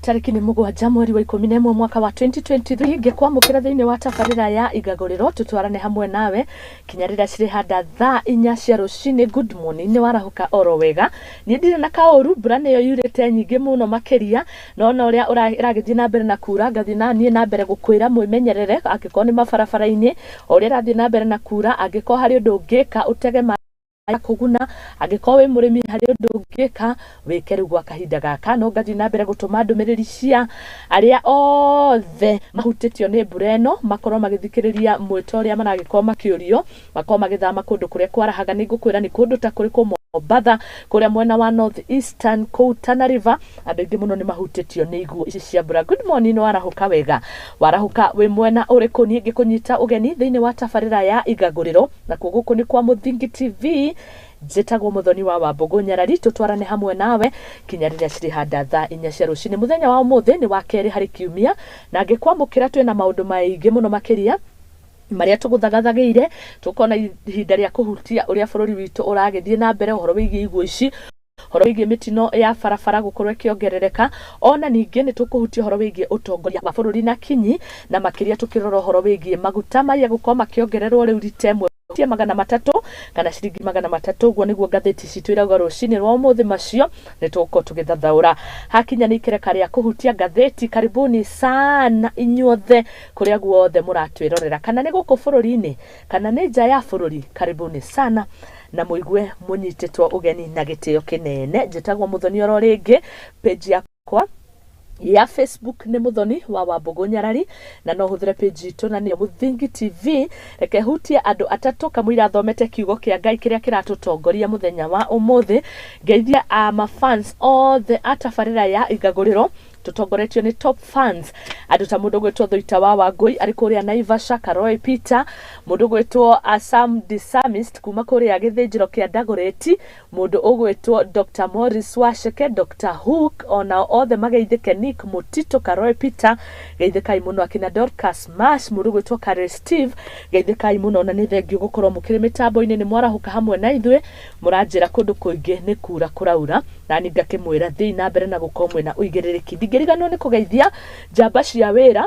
Tarĩki nĩ 7 mweri wa 11 mwaka wa 2023, ngĩkwamũkĩra thĩinĩ wa tabarĩra ya Igagũrĩro, tũtwarane hamwe nawe kinya rĩrĩa cirĩhanda thaa 4 cia rũcinĩ. Good morning, nĩ warahũka oro wega? Niĩ ndirĩ na kaũru, mbura nĩyo yurĩte nyingĩ mũno makĩria, no na ũrĩa ĩragĩthiĩ na mbere na kura, ngathiĩ na niĩ na mbere gũkwĩra mwĩmenyerere angĩkorwo nĩ mabarabara-inĩ, o ũrĩa ĩrathiĩ na mbere na kura, angĩkorwo harĩ ũndũ ũngĩka ũtege maĩ kũguna, angĩkorwo wĩ mũrĩmi harĩ ũndũ ũngĩka wĩke rĩu gwa kahinda gaka. No ngathiĩ na mbere gũtũma ndũmĩrĩri cia arĩa othe mahutĩtio nĩ mbura ĩno makorwo magĩthikĩrĩria mwĩto ũrĩa maragĩkorwo makĩũrio makorwo magĩthama kũndũ kũrĩa kwarahaga. Nĩ ngũkwĩra nĩ kũndũ ta kũrĩ kũ Mombatha, kũrĩa mwena wa North Eastern, kũu Tana River, andũ aingĩ mũno nĩ mahutĩtio nĩ iguũ ici cia mbura. Good morning, warahũka wega? Warahũka wĩ mwena ũrĩkũ? Niĩ ngĩkũnyita ũgeni thĩinĩ wa tabarĩra ya Igagũrĩro, nakuo gũkũ nĩ kwa Mũthingi TV. Njĩtagwo Mũthoni wa Wambũgũ Nyarari, tũtwarane hamwe nawe kinya rĩrĩa cirĩhanda thaa 4 cia rũcinĩ. Mũthenya wa ũmũthĩ nĩ wa kerĩ harĩ kiumia, na ngĩkwamũkĩra twĩna maũndũ maingĩ mũno makĩria marĩa tũgũthagathagĩire. Tũkona ihinda rĩa kũhutia ũrĩa bũrũri witũ ũragĩthiĩ na mbere, ũhoro wĩgiĩ iguũ ici, ũhoro wĩgiĩ mĩtino ya barabara gũkorwo ĩkĩongerereka, ona ningĩ nĩ tũkũhutia ũhoro wĩgiĩ ũtongoria wa bũrũri na kinyi, na makĩria tũkĩrora ũhoro wĩgiĩ maguta maya gũkorwo makĩongererwo rĩu rita ĩmwe 300 kana ciringi 300. Ũguo nĩguo ngathĩti citũ irauga rũcinĩ rwa ũmũthĩ. Macio nĩ tũgũkorwo tũgĩthathaũra hakinya nĩ ikereka rĩa kũhutia ngathĩti. Karibuni sana inyuothe kũrĩa guothe mũratwĩrorera, kana nĩ gũkũ bũrũri-inĩ kana nĩ nja ya bũrũri, karibuni sana na mũigue mũnyitĩtwo ũgeni na gĩtĩo kĩnene. Njĩtagwo Mũthoni oro rĩngĩ, page yakwa ya Facebook nĩ Mũthoni wa Wambũgũ Nyarari, na no hũthĩre page itũ na nĩyo Mũthingi TV. Reke hutie andũ atatũ kamũira thomete kiugo kĩa Ngai kĩrĩa kĩratũtongoria mũthenya wa ũmũthĩ. Ngeithia a mafans othe a tabarĩra ya Igagũrĩro tũtongoretio nĩ top fans, andũ ta mũndũ gwĩtwo Thuita wa Wangũi arĩ kũrĩa Naivasha, Karoy Peter, mũndũ gwĩtwo Asam Disamist kuma kũrĩa gĩthĩnjĩro kĩa Dagoretti, mũndũ ũgwĩtwo Dr Morris Wacheke, Dr Hook, onao othe mageithĩke, Nick Mutito, Karoy Peter, geithĩkai mũno, akina Dorcas Mash, mũndũ gwĩtwo Kare Steve, geithĩkai mũno, na nĩ thengiũ gũkorwo mũkĩrĩ mĩtambo-inĩ. Nĩ mwarahũka hamwe na ithuĩ? Mũranjĩra kũndũ kũingĩ nĩ kura kũraura, na niĩ ngakĩmwĩra thiĩ na mbere na gũkorwo mwĩna ũigĩrĩrĩki. Ndingĩriganĩrwo nĩ kũgeithia njamba cia wĩra.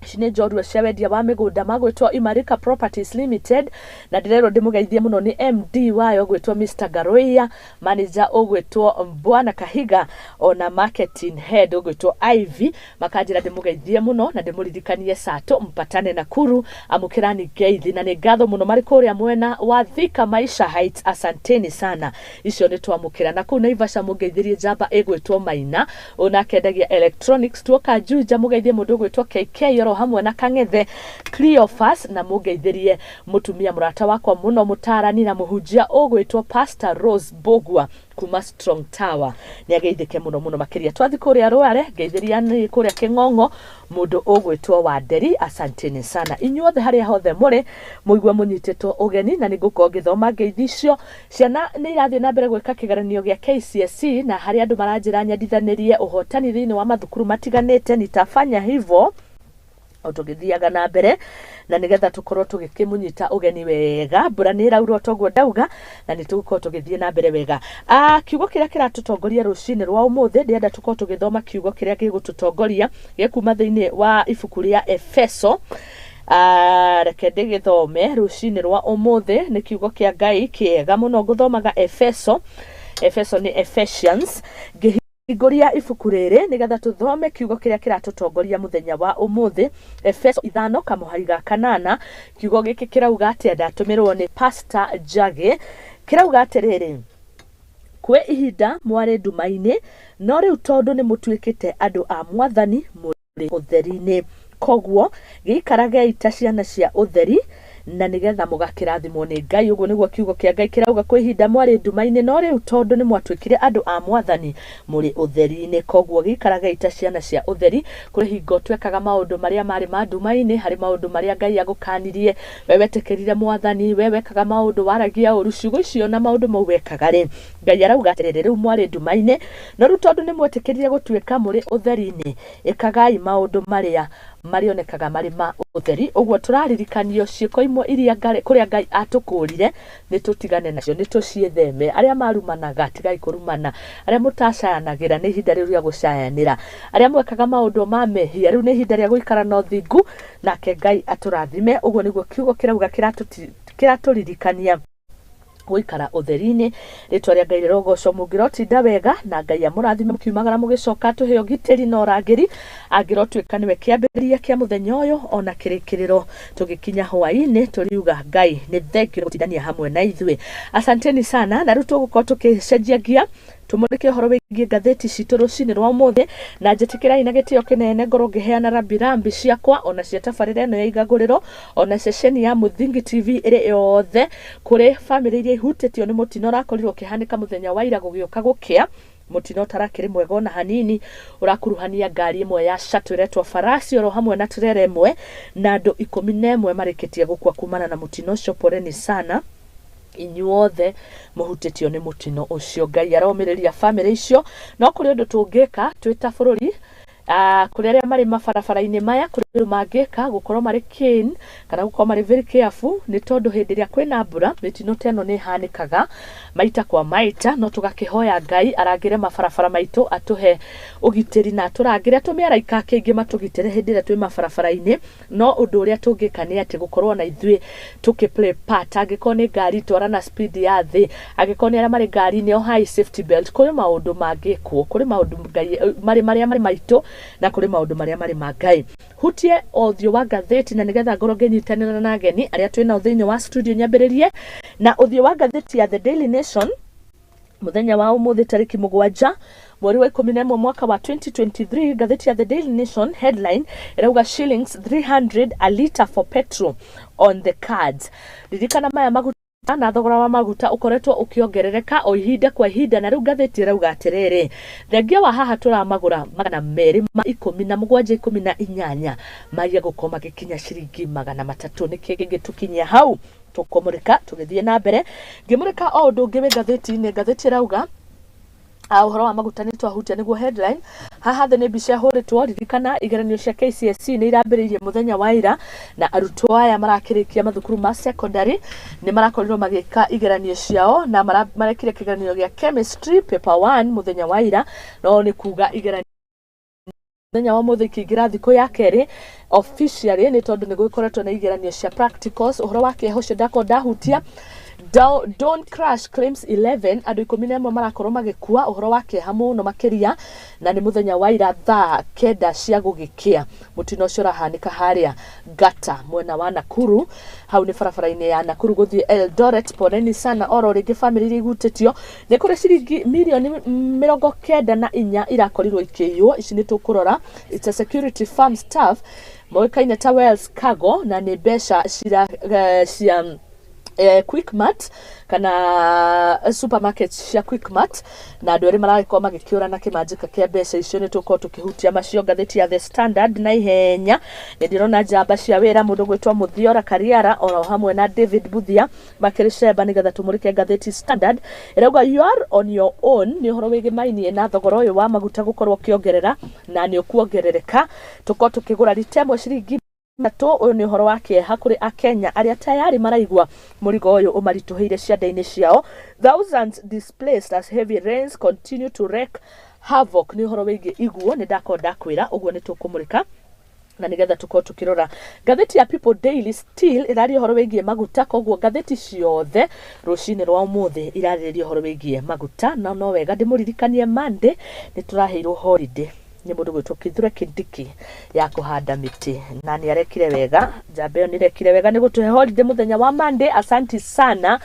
Ici nĩ njorua cia wendia wa mĩgũnda magwĩtwo Imarika Properties Limited, na ndĩrerwo ndĩmũgeithie mũno nĩ MD wayo gwĩtwo Mr Garoia, manager ũgwĩtwo Bwana Kahiga, ona marketing head ũgwĩtwo Ivy. Makanjĩra ndĩmũgeithie mũno na ndĩmũririkanie Sato mpatane Nakuru, amũkĩrani ngeithi na nĩ ngatho mũno. Marĩ kũrĩa mwena wa Thika, Maisha Heights, asanteni sana, icio nĩ twamũkĩra. Na kũu Naivasha mũngeithĩrie njamba ĩgwĩtwo Maina, onake endagia electronics. Tuoka Juja mũgeithie mũndũ ũgwĩtwo KK oro hamwe na Kang'ethe Cleophas, na mũngeithĩrie mũtumia mũrata wakwa mũno, mũtarani na mũhunjia ũgwĩtwo Pastor Rose Bogua kuma Strong Tower, nĩ ageithĩke mũno mũno makĩria. Twathi kũrĩa Rware, ngeithĩria nĩ kũrĩa Kĩng'ong'o mũndũ ũgwĩtwo Wanderi, asanteni sana inyuothe harĩa hothe mũrĩ, mũigue mũnyitĩtwo ũgeni na nĩ ngũkorwo ngĩthoma ngeithi icio. Ciana nĩ irathiĩ na mbere gwĩka kĩgeranio gĩa KCSE, na harĩa andũ maranjĩra nyendithanĩrie ũhotani thĩinĩ wa mathukuru matiganĩte, nitafanya hivyo o tũgĩthiaga na mbere, na nĩgetha tũkorwo tũgĩkĩmũnyita ũgeni wega. Mbura nĩ ĩraura toguo ndauga, na nĩ tũgũkorwo tũgĩthiĩ na mbere wega. Kiugo kĩrĩa kĩratũtongoria rũcinĩ rwa ũmũthĩ, ndĩrenda tũkorwo tũgĩthoma kiugo kĩrĩa gĩgũtũtongoria gĩkuma thĩinĩ wa ibuku rĩa Efeso. Reke ndĩgĩthome rũcinĩ rwa ũmũthĩ, nĩ kiugo kĩa Ngai kĩega mũno. Ngũthomaga Efeso, Efeso nĩ Ephesians. Ngĩhingũria ibuku rĩrĩ nĩgetha tũthome kiugo kĩrĩa kĩratũtongoria mũthenya wa ũmũthĩ, Efeso 5 kamũhari ga 8. Kiugo gĩkĩ kĩrauga atĩa? Ndatũmĩrwo nĩ Pastor Njagĩ, kĩrauga atĩrĩrĩ: "Kwĩ ihinda mwarĩ nduma-inĩ, no rĩu tondũ nĩ mũtuĩkĩte andũ a Mwathani, mũrĩ ũtheri-inĩ. Koguo gĩikaragei ta ciana cia ũtheri, na nĩgetha mũgakĩrathimwo nĩ Ngai." Ũguo nĩguo kiugo kĩa Ngai kĩrauga: kwĩ ihinda mwarĩ nduma-inĩ, no rĩu tondũ nĩ mwatuĩkire andũ a Mwathani, mũrĩ ũtheri-inĩ. Koguo gĩikaragei ta ciana cia ũtheri. Kũrĩ hingo twekaga maũndũ marĩa marĩ ma nduma-inĩ, harĩ maũndũ marĩa Ngai agũkanirie. We wetĩkĩrire Mwathani, we wekaga maũndũ, waragia ũru, ciugo icio na maũndũ mau wekaga rĩ, Ngai arauga atĩrĩrĩ, rĩu mwarĩ nduma-inĩ, no rĩu tondũ nĩ mwetĩkĩrire gũtuĩka mũrĩ ũtheri-inĩ, ĩkagai maũndũ marĩa Marĩonekaga marĩ ma ũtheri. Ũguo tũraririkanio ciĩko imwe iria kũrĩa Ngai atũkũrire nĩ tũtigane nacio, nĩ tũciĩtheme. Arĩa marumanaga, tigai kũrumana. Arĩa mũtacayanagĩra, nĩ ihinda rĩu rĩa gũcayanĩra. Arĩa mwekaga maũndũ ma mehia, rĩu nĩ ihinda rĩa gũikara na ũthingu, nake Ngai atũrathime. Ũguo nĩguo kiugo kĩrauga, kĩratũririkania gũikara ũtheri-inĩ. Rĩtwa rĩa Ngai rĩrogocwo. Mũngĩrotinda wega na Ngai amũrathime mũkiumagara mũgĩcoka, tũhe ũgitĩri na ũrangĩri, angĩrotuĩka nĩwe kĩambĩrĩria kĩa mũthenya ũyũ ona kĩrĩkĩrĩro. Tũgĩkinya hwaĩ-inĩ tũriuga Ngai nĩ thengiũ gũtindania hamwe na ithuĩ. Asanteni sana. Na rĩu tũgũkorwo tũkĩcenjia ngia, tũmũrĩke ũhoro wĩgiĩ ngathĩti citũ rũcinĩ rwa ũmũthĩ, na njĩtĩkĩrai na gĩtĩo kĩnene ngorwo ngĩheana rambirambi ciakwa ona cia tabarĩra ĩno ya Igagũrĩro, ona ceceni ya Mũthingi TV ĩrĩ yothe, kũrĩ bamĩrĩ iria ihutĩtio nĩ mũtino ũrakorirwo ũkĩhanĩka mũthenya wa ira gũgĩũka gũkĩa. Mũtino ũtarakĩrĩ mwega ona hanini, ũrakuruhania ngari ĩmwe ya shuttle ĩretwo Farasi oro hamwe na trailer ĩmwe, na andũ 11 marĩkĩtie gũkua kumana na mũtino ũcio. Poleni sana inyuothe mũhutĩtio nĩ mũtino ũcio. Ngai aromĩrĩria bamĩrĩ icio. No kũrĩ ũndũ tũngĩka twĩ ta bũrũri, kũrĩ arĩa marĩ mabarabara-inĩ maya, kũrĩ ũndũ mangĩka gũkorwo marĩ keen kana gũkorwo marĩ very careful, nĩ tondũ hĩndĩ ĩrĩa kwĩna mbura mĩtino ta ĩno nĩ ĩhanĩkaga maita kwa maita. No tũgakĩhoya Ngai arangĩre mabarabara maitũ, atũhe ũgitĩri na atũrangĩre, atũme araika ake aingĩ matũgitĩre hĩndĩ ĩrĩa twĩ mabarabara-inĩ. No ũndũ ũrĩa tũngĩka nĩ atĩ gũkorwo na ithuĩ tũkĩ play part. Angĩkorwo nĩ ngari, twara na speed ya thĩ. Angĩkorwo nĩ arĩa marĩ ngari-inĩ, ohai safety belt. Kũrĩ maũndũ mangĩkwo, kũrĩ maũndũ Ngai marĩ marĩa marĩ maitũ na kũrĩ maũndũ marĩa marĩ ma Ngai. Hutie ũthiũ wa ngathĩti, na nĩgetha ngorwo ngĩnyitanĩra na ageni arĩa twĩ nao thĩinĩ wa studio. Nyambĩrĩrie na ũthiũ wa ngathĩti ya The Daily Nation mũthenya wa ũmũthĩ, tarĩki 7 mweri wa 11 mwaka wa 2023. Ngathĩti ya The Daily Nation headline ĩrauga "Shillings 300 a litre for petrol on the cards". Ririkana maya maguta na thogora wa maguta ũkoretwo ũkĩongerereka o ihinda kwa ihinda, na rĩu ngathĩti ĩrauga atĩrĩrĩ, thengia wa haha tũramagũra 217 18, magia gũkorwo magĩkinya ciringi 300. Nĩkĩ kĩngĩtũkinyia hau? Tũkũmũrĩka tũgĩthiĩ na mbere. Ngĩmũrĩka o ũndũ ũngĩ wĩ ngathĩti-inĩ, ngathĩti ĩrauga ũhoro wa maguta nĩ twahutia, nĩguo headline. Haha thĩ nĩ mbica ĩhũrĩtwo. Ririkana igeranio cia KCSE nĩ irambĩrĩirie mũthenya wa ira, na arutwo aya marakĩrĩkia mathukuru ma secondary nĩ marakorirwo magĩka igeranio ciao, na marekire kĩgeranio gĩa chemistry paper 1 mũthenya wa ira. No nĩ kuga igeranio mũthenya wa ũmũthĩ ikĩingĩra thikũ ya kerĩ officially, nĩ tondũ nĩ gũgĩkoretwo na igeranio cia practicals. Ũhoro wa kĩeha ũcio ndakorwo ndahutia. Dawn crash claims 11, andũ 11 marakorwo magĩkua, ũhoro wa kĩeha mũno makĩria, na nĩ mũthenya wa ira thaa 9 cia gũgĩkĩa. Mũtino ũcio ũrahanĩka harĩa Ngata mwena wa Nakuru, hau nĩ barabara-inĩ ya Nakuru gũthiĩ Eldoret. Poleni sana oro rĩngĩ bamĩrĩ iria ihutĩtio. Nĩ kũrĩ ciringi mirioni 94 irakorirwo ikĩiywo. Ici nĩ tũkũrora. It's a security firm staff moĩkaine ta Wells Cargo, na nĩ mbeca cia Quickmart kana supermarket cia Quickmart, na andũ erĩ maragĩkorwo magĩkĩũra na kĩmanjĩka kĩa mbeca icio. Nĩ tũkorwo tũkĩhutia macio. Ngathĩti ya The Standard na ihenya, nĩ ndĩrona njamba cia wĩra, mũndũ gwĩtwo Mũthiora Kariara oro hamwe na David Buthia makĩrĩ cemba, nĩgetha tũmũrĩke. Ngathĩti Standard ĩrauga "You are on your own". Nĩ ũhoro wĩgĩmainie na thogora ũyũ wa maguta gũkorwo ũkĩongerera na nĩ ũkuongerereka, tũkorwo tũkĩgũra rita ĩmwe ciringi 3. Ũyũ nĩ ũhoro wa kĩeha kũrĩ akenya arĩa tayari maraigua mũrigo ũyũ ũmaritũhĩire ciande-inĩ ciao. "Thousands displaced as heavy rains continue to wreak havoc", nĩ ũhoro wĩgiĩ iguo nĩ ndakorwo ndakwĩra ũguo. Nĩ tũkũmũrĩka na nĩgetha tũkorwo tũkĩrora. Ngathĩti ya People Daily still ĩraria ũhoro wĩgiĩ maguta, koguo ngathĩti ciothe rũcinĩ rwa ũmũthĩ irarĩrĩria ũhoro wĩgiĩ maguta. Na no wega ndĩmũririkanie Monday nĩ tũraheirwo holiday nĩ mũndũ gwĩtwo Kithure Kindiki ya kũhanda mĩtĩ, na nĩ arekire wega. Njamba ĩyo nĩ ĩrekire wega nĩ gũtũhe holiday mũthenya wa Monday. Asanti sana,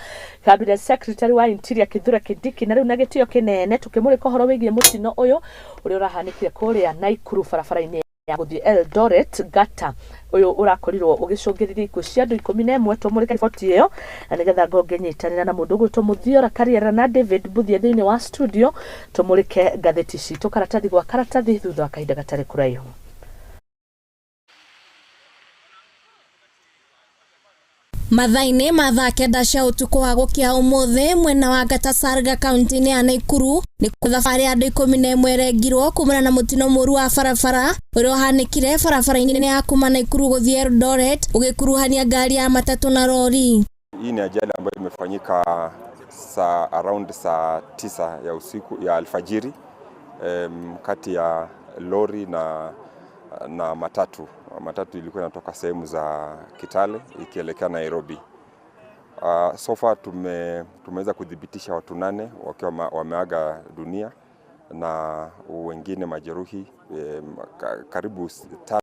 Cabinet Secretary wa Interior Kithure Kindiki. Na rĩu na gĩtĩo kĩnene tũkĩmũrĩka ũhoro wĩgiĩ mũtino ũyũ ũrĩa ũrahanĩkire kũrĩa Naikuru barabara-inĩ ya gũthiĩ Eldoret Ngata, ũyũ ũrakorirwo ũgĩcũngĩrĩria ikuũ cia andũ 11. Tũmũrĩke riboti ĩyo na nĩgetha ngorwo ngĩnyitanĩra na mũndũ ũgwĩtwo Mũthiora Kariara na David Buthie thĩinĩ wa studio, tũmũrĩke ngathĩti citũ karatathi gwa karatathi thutha wa kahinda gatarĩ kũraihu. Mathaa-inĩ ma thaa 9 cia ũtukũ wa gũkĩa ũmũthĩ mwena wa Gatasarga kaunti-inĩ ya Nakuru nĩ thabarĩ ya andũ 11 ĩrengirwo kumana na mũtino mũru wa barabara ũrĩa ũhanĩkire barabara-inĩ ya kuma Nakuru gũthiĩ Eldoret ũgĩkuruhania ngari ya matatũ na rori. Hii ni ajali ambayo imefanyika saa around saa 9 ya usiku ya alfajiri, kati ya lori na matatu. Matatu ilikuwa inatoka sehemu za Kitale ikielekea Nairobi. So far tumeweza kudhibitisha watu 8 wakiwa wameaga dunia na wengine majeruhi karibu 5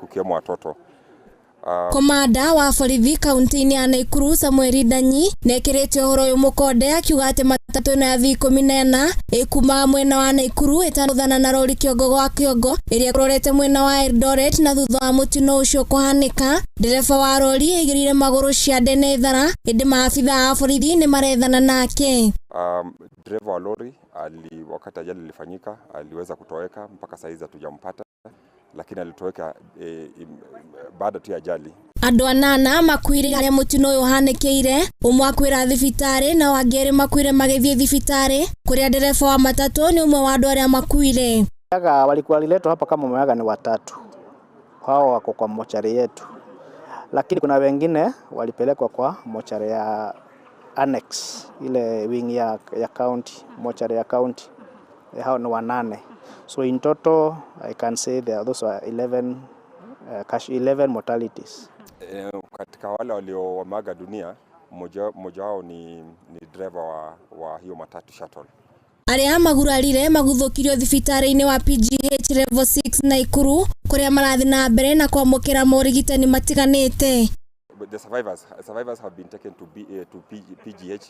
kukiwemo watoto. Komanda wa borithi kaunti-inĩ ya Nakuru Samuel Ndanyi nĩekĩrĩte ũhoro ũyũ mũkonde akiuga atĩ matatũ ĩno ya V14 ĩkumaga mwena wa Nakuru ĩtanathana na rori kĩongo gwa kĩongo ĩrĩa ĩrorete mwena wa Eldoret, na thutha wa mũtino ũcio kũhanĩka ndereba wa rori aigĩrĩire magũrũ ciande na ĩthara, ĩndĩ maabitha a borithi nĩmarethana nake. Dereva wa lori wakati ajali ilifanyika aliweza kutoweka, mpaka saa hizi hatujampata, lakini alitoweka baada tu ya ajali. Andũ 8 makuire harĩa mũtino ũyũ ũhanĩkĩire, ũmwe akuĩra thibitarĩ na wangĩ 2 makuire magĩthiĩ thibitarĩ kũrĩa ndereba wa matatũ nĩ ũmwe wa andũ arĩa makuire. Walikuwa waliletwa hapa kama wameaga ni 3, hao wako kwa mochari yetu, lakini kuna wengine walipelekwa kwa mochari ya annex, ile wing ya county, mochari ya county, hao ni 8. So in total I can say there those are 11 mortalities. Katika wale walioaga dunia mmoja wao ni driver wa hiyo matatu shuttle. Arĩa magurarire maguthũkirio thibitarĩ-inĩ wa PGH Level 6 Nakuru kũrĩa marathiĩ na mbere na kwamũkĩra morigitani matiganĩte. The survivors have been taken to PGH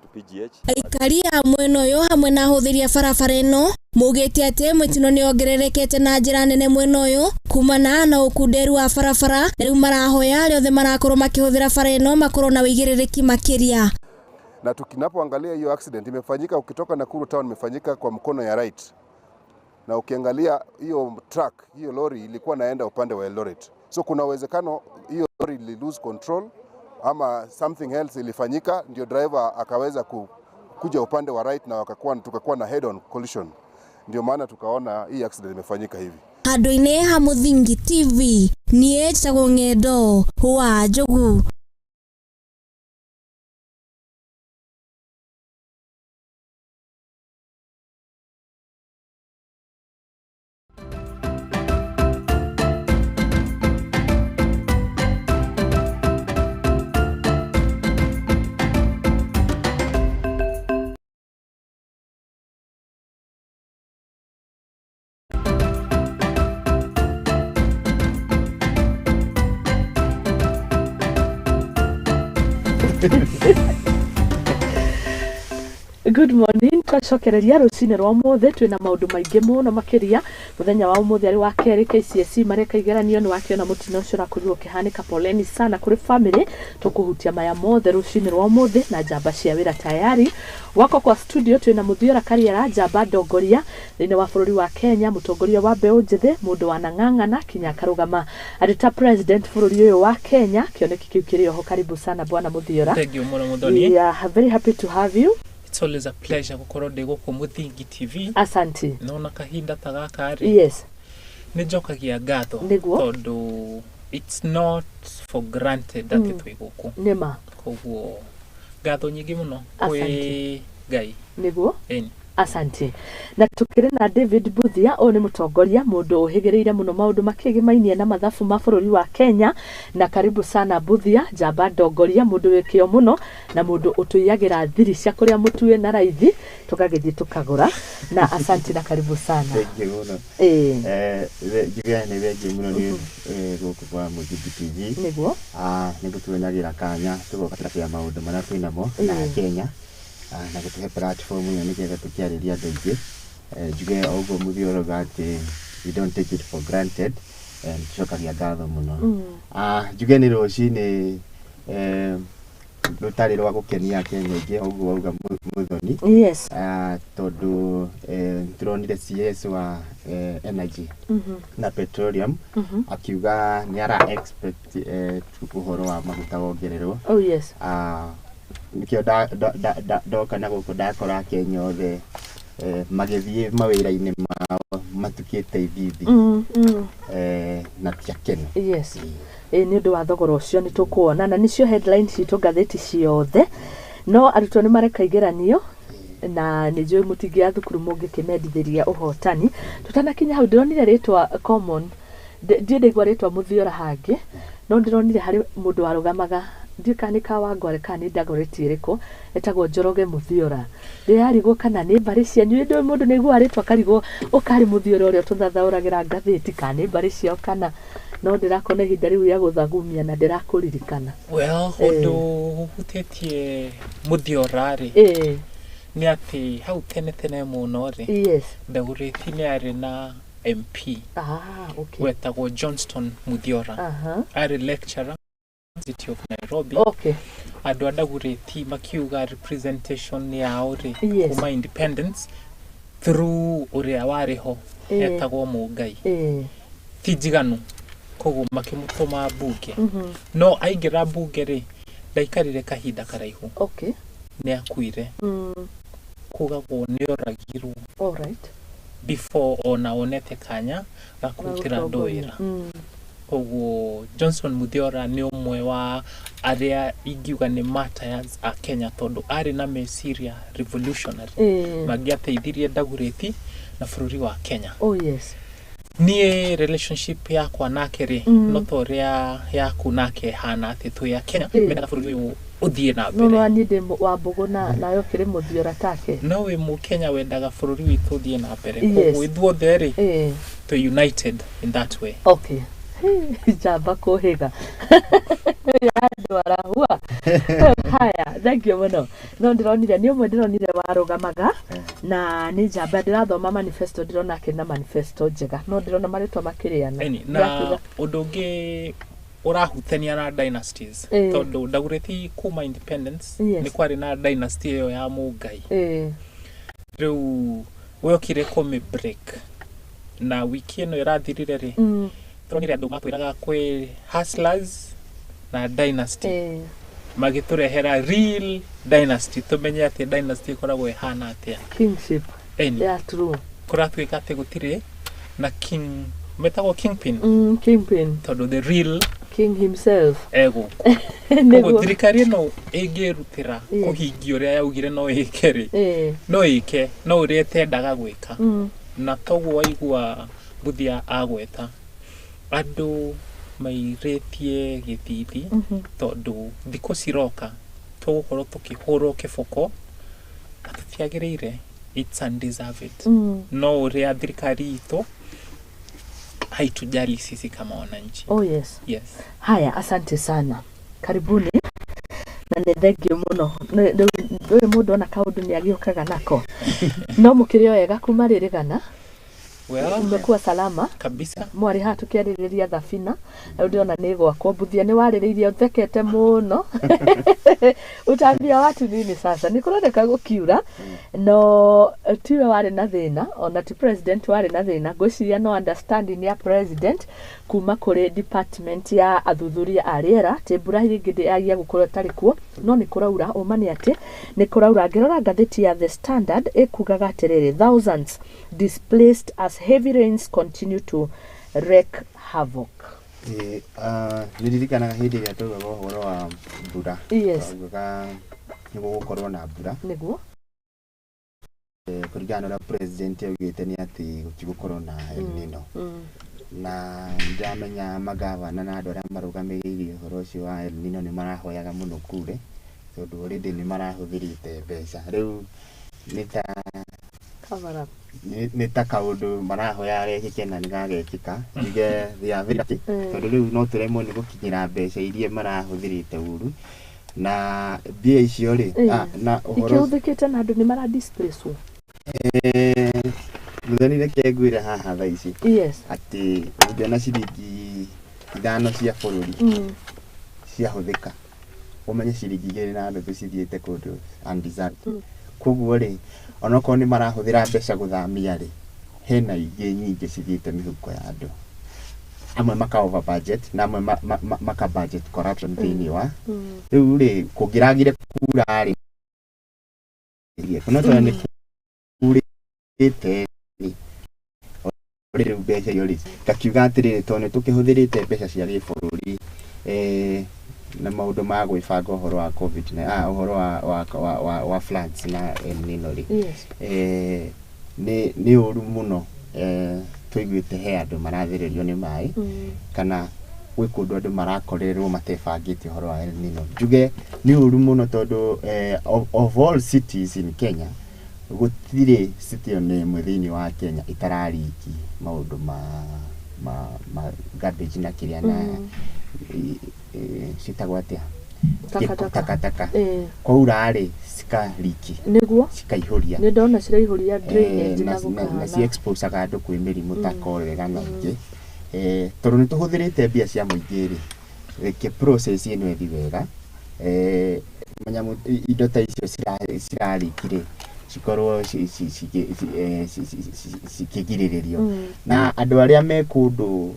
to PGH. Aikari a mwena ũyũ hamwe na ahũthĩri a barabara ĩno maugĩte atĩ mũtino nĩ wongererekete na njĩra nene mwena ũyũ kumana na ũkunderu wa barabara, na rĩu marahoya arĩa othe marakorwo makĩhũthĩra bara ĩno makorwo na ũigĩrĩrĩki makĩria. Na tukinapoangalia hiyo accident imefanyika ukitoka Nakuru town, imefanyika kwa mkono ya right, na ukiangalia hiyo truck, hiyo lori ilikuwa naenda upande wa Eldoret, so kuna uwezekano hiyo lori ili lose control ama something else ilifanyika, ndio driver akaweza kuja upande wa right na tukakuwa na head on collision. Ndio maana tukaona hii accident imefanyika hivi. Handũ-inĩ ha Mũthingi TV niĩ njĩtagwo Ng'endo wa Njogu. Good morning, twacokereria rũcinĩ rwa ũmũthĩ twĩna maũndũ maingĩ mũno makĩria mũthenya wa ũmũthĩ arĩ wa kerĩ KCSE mareka igeranio nĩ wakĩona mũtino ũcio ũrakorirwo ũkĩhanĩka. Poleni sana kũrĩ family, tũkũhutia maya mothe rũcinĩ rwa ũmũthĩ na njamba cia wĩra tayari. Wako kwa studio twĩna Muthiora Kariara, njamba ndongoria thĩinĩ wa bũrũri wa Kenya, mũtongoria wa mbeũ njĩthĩ, mũndũ wanang'ang'ana kinya akarũgama arĩ ta president bũrũri ũyũ wa Kenya. Kĩoneki kĩu kĩrĩ oho. Karibu sana bwana Muthiora. Thank you mũno Muthoni. We are very happy to have you. It's always a pleasure gukorwo ndĩ gũkũ Mũthingi TV. Asante. Nona kahinda ta gaka rĩ. Yes. Nĩ njokagia ngatho tondũ it's not for granted atĩ twĩ gũkũ. Nĩma. Koguo ngatho nyingĩ mũno kwĩ Ngai. Nĩguo? Asante. Na tukĩrĩ na David Buthia, ũyũ nĩ mũtongoria mũndũ ũhĩgĩrĩire mũno maũndũ makĩgĩmainie na mathabu ma bũrũri wa Kenya, na karibu sana Buthia, njamba ndongoria, mũndũ wĩ kĩo mũno na mũndũ ũtũiyagĩra thiri cia kũrĩa mũtuĩ na raithi tũgagĩthiĩ tũkagũra. Na asante na karibu sana. Thank you mũno. Njuge nĩ thengiũ mũno nĩ gũkũ kwa Mũthingi TV. Nĩguo. Nĩ gũtuonagira kanya tũgoka tũkĩra maũndũ marĩa twĩnamo na Kenya, na gũtũhe platform ĩno nĩgetha tũkĩarĩria andũ aingĩ. Njuge o ũguo Mũthiora auga atĩ we don't take it for granted, tucokagia ngatho mũno. Njuge nĩ rũcinĩ Rũtarĩ rwa gũkenia Kenya aingĩ ũguo wauga Muthoni. Yes. Tondũ tũronire CS wa energy na petroleum akiuga nĩ ara expect ũhoro wa maguta wongererwo. Oh yes. Nĩkĩo ndoka na gũkũ ndakora Kenya othe magĩthiĩ mawĩra-inĩ mao matukĩte ithithi na ti akenu. Yes. Nĩ ũndũ wa thogora ũcio nĩ tũkuona na nĩcio headlines citũ ngathĩti ciothe, no arutwo nĩ mareka igeranio na nĩ njũĩ mũtingĩya thukuru mũngĩkĩmendithĩria ũhotani. Tũtanakinya hau ndĩronire rĩtwa common, ndiĩ ndaigua rĩtwa Mũthiora hangĩ, no ndĩronire harĩ mũndũ warũgamaga, ndiũĩ kana nĩ Kawangware kana nĩ Dagoretti ĩrĩkũ, etagwo Njoroge Mũthiora. Ndĩrarigwo kana nĩ mbarĩ cianyu, ĩndĩ mũndũ nĩ aiguaga rĩtwa karigwo ũkarĩ Mũthiora ũrĩa tũthathaũragĩra ngathĩti, kana nĩ mbarĩ ciao kana no ndĩrakona ihinda rĩu rĩa gũthagumia na ndĩrakũririkana. Well, ũndũ ũhutĩtie Mũthiora rĩ, nĩ atĩ hau tene tene mũno rĩ, yes, Dagoretti nĩ arĩ na MP okay, wetagwo Johnston Muthiora. Arĩ lecturer University of Nairobi. Okay. Andũ a Dagoretti makiuga representation yao rĩ, Yes. kuma independence through ũrĩa warĩ ho etagwo Mũngai ti njiganu, koguo makĩmũtũma mbunge. No aingĩra mbunge rĩ, ndaikarire kahinda karaihu. Okay. Nĩ akuire. Kugagwo nĩ oragirwo. All right. Before ona onete kanya ga kũrutĩra andũ wĩra. Koguo Johnson Muthiora nĩ ũmwe wa arĩa ingiuga nĩ martyrs a Kenya, tondũ arĩ na meciria revolutionary mangĩateithirie Dagoretti na bũrũri wa Kenya. Oh yes. Niĩ relationship yakwa nake rĩ, no ta ũrĩa yaku nake hana, atĩ twĩ a Kenya mendaga bũrũri ũyũ ũthiĩ na No mbere. no niĩ ndĩ wa Mbũgũ na nawe ũkĩrĩ Mũthiora take. No wĩ Mũkenya wendaga bũrũri witũ ũthiĩ na mbere. Yes. Koguo ithuothe rĩ, twĩ united in that way. Okay. Njamba kũhĩga andũ arahua. Haya, thank you mũno. No ndĩronire nĩ ũmwe ndĩronire warũgamaga na nĩ njamba, ndĩrathoma manifesto, ndĩrona akĩrĩ na manifesto njega, no ndĩrona marĩtwa makĩrĩana. Eni, na ũndũ ũngĩ ũrahutania na dynasties, tondũ Dagoretti kuma independence nĩ kwarĩ na dynasty ĩyo ya Mũngai. Rĩu wokire kũmĩ break na wiki ĩno ĩrathirire rĩ, tũronire andũ matwĩraga kwĩ hustlers na dynasty, magĩtũrehera real dynasty, tũmenye atĩ dynasty ĩkoragwo ĩhana atĩa. Kingship. Eni. Yeah, true. Kũratuĩka atĩ gũtirĩ na king, metagwo kingpin. Kingpin. Tondũ the real king himself egũkũ. Koguo thirikari ĩno ĩngĩrutĩra kũhingia ũrĩa yaugire no ĩke rĩ, no ĩke no ũrĩa ĩtendaga gwĩka. Na toguo waigua Mbuthia agweta andũ mairĩtie gĩthithi, tondũ thikũ ciroka tũgũkorwo tũkĩhũrwo kĩboko na tũtiagĩrĩire, it's undeserved. No ũrĩa thirikari itũ haitujali sisi kama wananchi. Oh yes. Yes. Haya, asante sana, karibuni na nĩ thengio mũno. Ndũrĩ mũndũ ona kaũndũ nĩ agĩũkaga nako. No mũkĩrĩ o wega kuma rĩrĩgana? Well, umekuwa salama kabisa. Mwarĩ haha tũkĩarĩrĩria thabina, rĩu ndĩrona nĩ gwakwo. Mbuthia nĩ warĩrĩirie ũthekete mũno, utaambia watu nini sasa nĩ kũroneka gũkiura, no tiwe warĩ na thĩna, ona ti president warĩ na thĩna. Ngwĩciria no understanding ya president kuma kũrĩ department ya athuthuria a rĩera atĩ mbura rĩngĩ ndĩyagia gũkorwo ĩtarĩ kuo, no nĩ kũraura. Ũma nĩ atĩ nĩ kũraura. Ngĩrora ngathĩti ya The Standard ĩkugaga atĩrĩrĩ, thousands displaced as heavy rains continue to wreak havoc. Nĩ ndirikanaga hĩndĩ ĩrĩa twaugaga ũhoro wa mbura. Yes. Twaugaga nĩ gũgũkorwo na mbura. Nĩguo. Kũringana na ũrĩa president augĩte nĩ atĩ gũtigũkorwo na El Nino. Na ndĩramenya magavana na andũ arĩa marũgamĩrĩire ũhoro ũcio wa El Nino nĩ marahoyaga mũno kure, tondũ already nĩ marahũthĩrĩte mbeca. Rĩu nĩ ta Cover up. Nĩ ta kaũndũ marahoya gekĩke na nĩ gagekĩka. Njuge they are very lucky, tondũ rĩu no tũremwo nĩ gũkinyĩra mbeca iria marahũthĩrĩte ũru na mbia icio rĩ, na ũhoro Ikĩhũthĩkĩte na andũ nĩ mara displace. Mũthoni, reke ngwĩre haha thaa ici Yes. atĩ ũngĩona ciringi 5 cia bũrũri ciahũthĩka Ũmenye ciringi 2.5 cithiĩte kũndũ undeserved. Koguo rĩ, onokorwo nĩ marahũthĩra mbeca gũthamia rĩ, hena ingĩ nyingĩ cithiĩte mĩhuko ya andũ amwe maka over budget na amwe maka budget corruption thĩinĩ wa rĩu rĩ, kũngĩragire kura rĩ, no tondũ nĩ kurĩte rĩ, rĩu mbeca icio rĩ, ngakiuga atĩrĩrĩ, tondũ nĩ tũkĩhũthĩrĩte mbeca cia gĩbũrũri na maũndũ ma gwĩbanga ũhoro wa COVID na ũhoro wa floods na El Nino rĩ, nĩ ũru mũno. Tũiguĩte he andũ marathererio nĩ maĩ kana gwĩ kũndũ andũ marakorerwo matebangĩte ũhoro wa El Nino. Njuge nĩ ũru mũno tondũ of all cities in Kenya, gũtirĩ city ona ĩmwe thĩinĩ wa Kenya ĩtarariki maũndũ ma garbage na kĩrĩa na citagwo atĩa? Takataka. Takataka. Kwaura rĩ, cikariki, cikaihũria. Nĩ ndona ciraihũria drainage na na na gũkahana. Ci exposaga andũ kwĩ mĩrimũ ta cholera na ingĩ. Tondũ nĩ tũhũthĩrĩte mbia cia mũingĩ rĩ, reke process ĩno ĩthi wega. Manyamũ indo ta icio cirariki rĩ, cikorwo cikĩgirĩrĩrio na andũ arĩa me kũndũ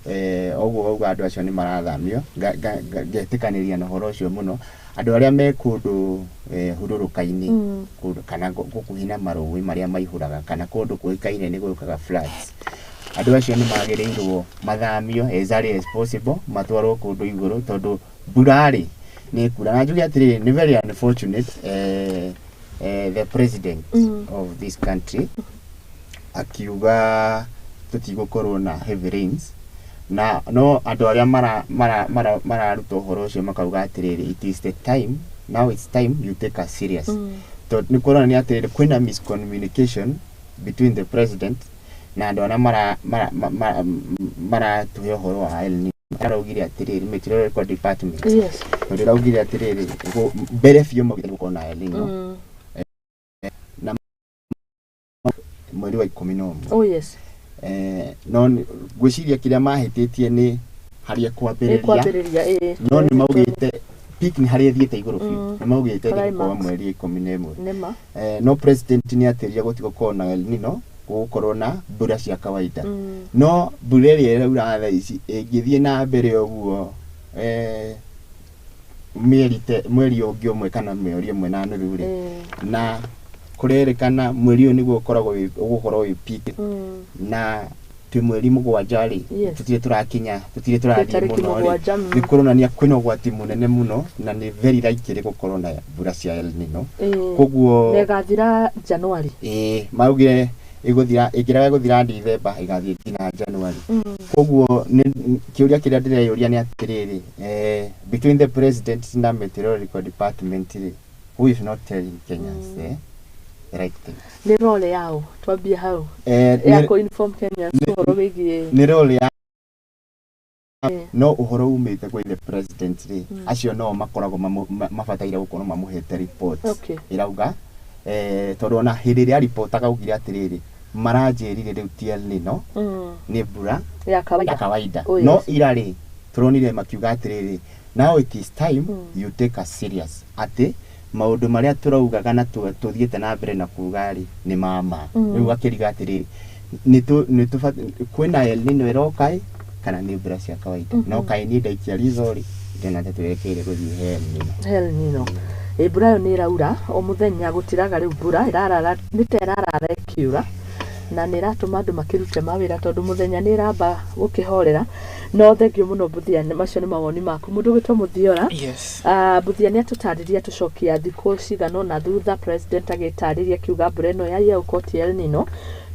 ũguo wauga andũ acio nĩ marathamio. Ngetĩkanĩria na ũhoro ũcio mũno. Andũ arĩa me kũndũ hurũrũka-inĩ, kũndũ kana gũkuhĩ na marũĩ marĩa maihũraga kana kũndũ kũĩkaine nĩ gũkaga floods, andũ acio nĩ magĩrĩirwo mathamio as early as possible, matwarwo kũndũ igũrũ, tondũ mbura rĩ, nĩ ĩkura. Na njuge atĩrĩrĩ, nĩ very unfortunate the president of this country akiuga tũtigũkorwo na heavy rains, na no andũ arĩa mararuta ũhoro ũcio makauga atĩrĩrĩ, it is the time now, it's time you take us serious, tondũ nĩ kuonania atĩrĩrĩ, kwĩna miscommunication between the president na andũ arĩa maratũhe ũhoro wa El Nino. Araugire atĩrĩrĩ, meteorological department, tondũ ĩraugire atĩrĩrĩ, mbere biũ maugire gũkorwo na El Nino na mweri wa 11. No ngwĩciria kĩrĩa mahĩtĩtie nĩ harĩa kwambĩrĩria. Kwambĩrĩria, ĩĩ. No nĩ maugĩte peak nĩ harĩa ĩthiĩte igũrũ biũ. Nĩ maugĩte Climax. gũkorwo mweri 11. Nĩma. No president nĩ atĩrire gũtigũkorwo na El Nino, gũgũkorwo na mbura cia kawaida. No mbura ĩrĩa ĩraura thaa ici ĩngĩthiĩ na mbere ũguo mweri ũngĩ ũmwe kana mweri ũmwe na nuthu rĩ, na kũrerĩkana mweri ũyũ nĩguo ũgũkorwo wĩ peak, na twĩ mweri 7 rĩ, tũtirĩ tũrakinya, tũtirĩ tũrathiĩ tarĩki mũno rĩ, 7. Nĩ kũronania kwĩna ũgwati mũnene mũno na nĩ very likely gũkorwo na mbura cia El Nino. Koguo Na ĩgathira January. Ĩĩ, maugire ĩgũthira, ĩngĩrega gũthira Dithemba, ĩgathiĩ nginya January. Koguo kĩũria kĩrĩa ndĩreyũria nĩ atĩrĩrĩ, between the president na meteorological department rĩ, who is not telling Kenyans the right thing? Nĩ role yao, twambie hau, ya kũ-inform Kenyans ũhoro wĩgiĩ Nĩ role ya no ũhoro umĩte kwĩ the president rĩ, acio no makoragwo mabataire gũkorwo mamũhete report ĩrauga tondũ ona hĩndĩ ĩrĩa ripotaga augire atĩrĩrĩ, maranjĩrire rĩu ti El Nino, nĩ mbura ya kawaida. Ya kawaida. Oh, yes. No ira rĩ, tũronire makiuga atĩrĩrĩ, now it is time you take us serious, atĩ maũndũ marĩa tũraugaga na tũthiĩte na mbere na kuga rĩ, nĩ mama. Rĩu akĩriga atĩrĩrĩ, kwĩna El Nino ĩroka ĩ kana nĩ mbura cia kawaida? No kaĩ niĩ ndaikia ritho rĩ, ndĩrona ta twerekeire gũthiĩ he El Nino. El Nino. Ĩ, mbura ĩyo nĩ ĩraura o mũthenya, gũtiraga rĩu, mbura ĩrarara, nĩ ta ĩrarara ĩkiura, na nĩ ĩratũma andũ makĩrute mawĩra tondũ mũthenya nĩ ĩramba gũkĩhorera. No thengio mũno Mbuthia, macio nĩ mawoni maku. Mũndũ ũgwĩtwo Mũthiora. Yes. Ah, Mbuthia nĩ atũtarĩria, tũcokia thikũ cigana ũna thutha, president agĩtarĩria akiuga mbura ĩno ya yeuko ti El Nino,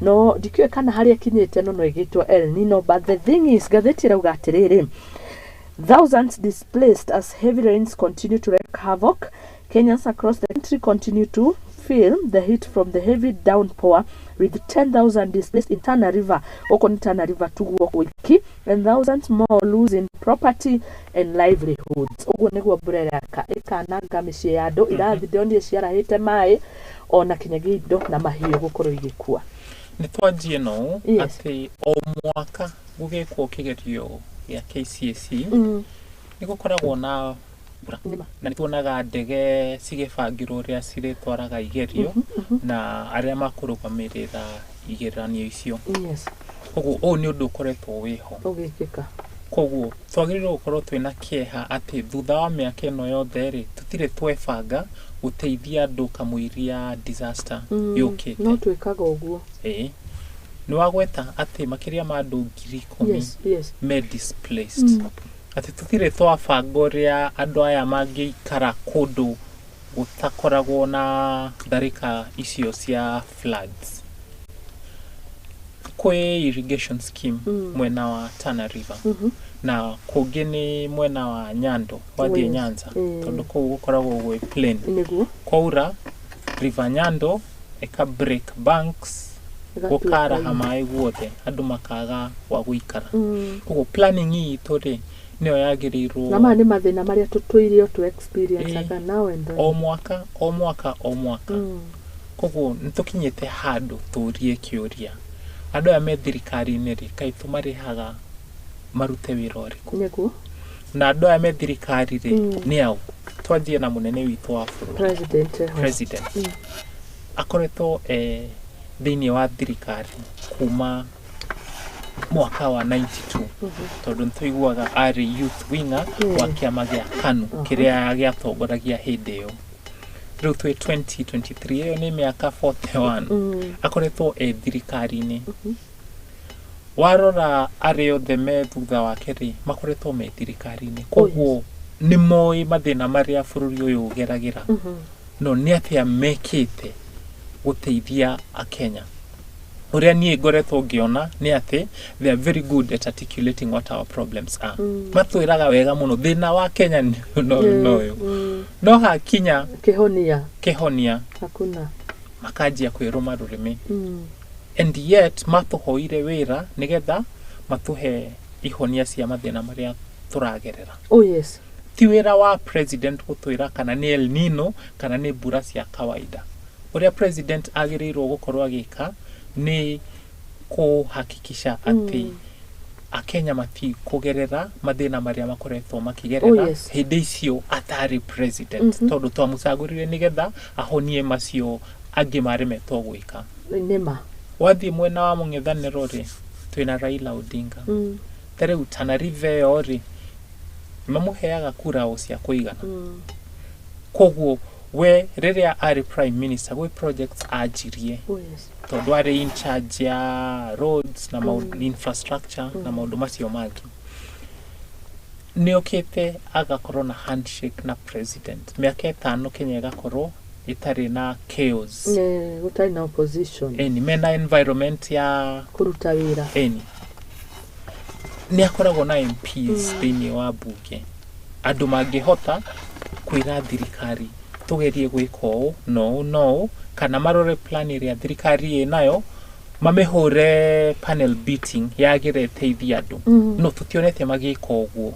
no ndikĩũĩ kana harĩa ĩkinyĩte no ĩgĩtwo El Nino. But the thing is, ngathĩti ĩrauga atĩrĩrĩ, thousands displaced as heavy rains continue to wreak havoc. Kenyans across the country continue to feel the heat from the heavy downpour, with 10,000 displaced in Tana River, gũkũ nĩ Tana River tuguo wiki, and thousands more losing property and livelihoods. Ũguo nĩguo mbura ĩraka ĩkananga mĩciĩ ya andũ, irathi ndĩronire ciarahĩte maĩ, ona kinyagia indo na mahiũ gũkorwo igĩkua. Nĩ twanjie no atĩ o mwaka gũgĩkwo kĩgerio gĩa KCSE, nĩ gũkoragwo na mbura. Na nĩ tuonaga ndege cigĩbangĩrwo ũrĩa cirĩtwaraga igerio na arĩa makũrũgamĩrĩra igeranio icio. Koguo ũũ nĩ ũndũ ũkoretwo wĩho ũgĩkĩka. Koguo twagĩrĩirwo gũkorwo twĩna kĩeha atĩ thutha wa mĩaka ĩno yothe rĩ, tũtirĩ twebanga gũteithia andũ kamũiria disaster yũkĩte. No twĩkaga ũguo. Ĩĩ. Nĩ wagweta atĩ makĩria ma andũ 10,000 me displaced. Atĩ tũtirĩ twabanga ũrĩa andũ aya mangĩikara kũndũ gũtakoragwo na tharĩka icio cia floods. Kwĩ irrigation scheme mwena wa Tana River na kũngĩ nĩ mwena wa Nyando wathiĩ Nyanza, tondũ kũu gũkoragwo gwĩ plain. Kwaura River Nyando ĩka break banks, gũkaraha maĩ guothe, andũ makaga gwa gũikara. Koguo planning itũ rĩ nĩyo yagĩrĩirwo. Na maya nĩ mathĩna marĩa tũtũire tũ experience now and then. O mwaka o mwaka o mwaka. Koguo nĩ tũkinyĩte handũ tũrie kĩũria, andũ aya me thirikari-inĩ rĩ, kaĩ tũmarĩhaga marute wĩra ũrĩkũ? Nĩguo. Na andũ aya me thirikari rĩ nĩ ao? Twanjie na mũnene witũ wa bũrũri, President. Akoretwo thĩinĩ wa thirikari kuma mwaka wa 92, tondũ nĩtũiguaga arĩ youth winger wa kĩama gĩa KANU kĩrĩa gĩatongoragia hĩndĩ ĩyo. Rĩu twĩ 2023, ĩyo nĩ mĩaka 41 akoretwo e thirikari-inĩ. Warora arĩa othe me thutha wake rĩ, makoretwo me thirikari-inĩ. Koguo nĩ moĩ mathĩna marĩa bũrũri ũyũ ũgeragĩra. No nĩ atĩa mekĩte gũteithia Akenya? Ũrĩa niĩ ngoretwo ngĩona nĩ atĩ they are very good at articulating what our problems are. Matwĩraga wega mũno thĩna wa Kenya nĩ ũyũ. No hakinya kĩhonia hakuna, makanjia kwĩrũma rũrĩmĩ. And yet matũhoire wĩra nĩgetha matũhe ihonia cia mathĩna marĩa tũragerera. Oh yes. Ti wĩra wa president gũtwĩra kana nĩ El Nino kana nĩ mbura cia kawaida. Ũrĩa president agĩrĩirwo gũkorwo agĩka nĩ kũhakikisha atĩ Akenya matikũgerera mathĩna marĩa makoretwo makĩgerera hĩndĩ icio atarĩ president, tondũ twamũcagũrire nĩgetha ahonie macio angĩ maremetwo gwĩka. Nĩma. Wathiĩ mwena wa mũng'ethanĩro rĩ, twĩna Raila Odinga. Ta rĩu Tana River ĩyo rĩ, mamũheaga kura o cia kũigana. Koguo we rĩrĩa arĩ prime minister gwĩ projects anjirie. Tondũ arĩ in charge ya roads na infrastructure na maũndũ macio mangĩ. Nĩ okĩte agakorwo na handshake na president. Mĩaka 5 Kenya ĩgakorwo ĩtarĩ na chaos. Gũtarĩ na opposition. Eni mena environment ya kũruta wĩra. Eni nĩ akoragwo na MPs thĩinĩ wa bunge. Andũ mangĩhota kwĩra thirikari tũgerie gwĩka ũũ no no, kana marore plan ĩrĩa thirikari ĩnayo mamĩhũre panel beating yagĩre ĩteithie andũ. No tũtionete magĩka ũguo.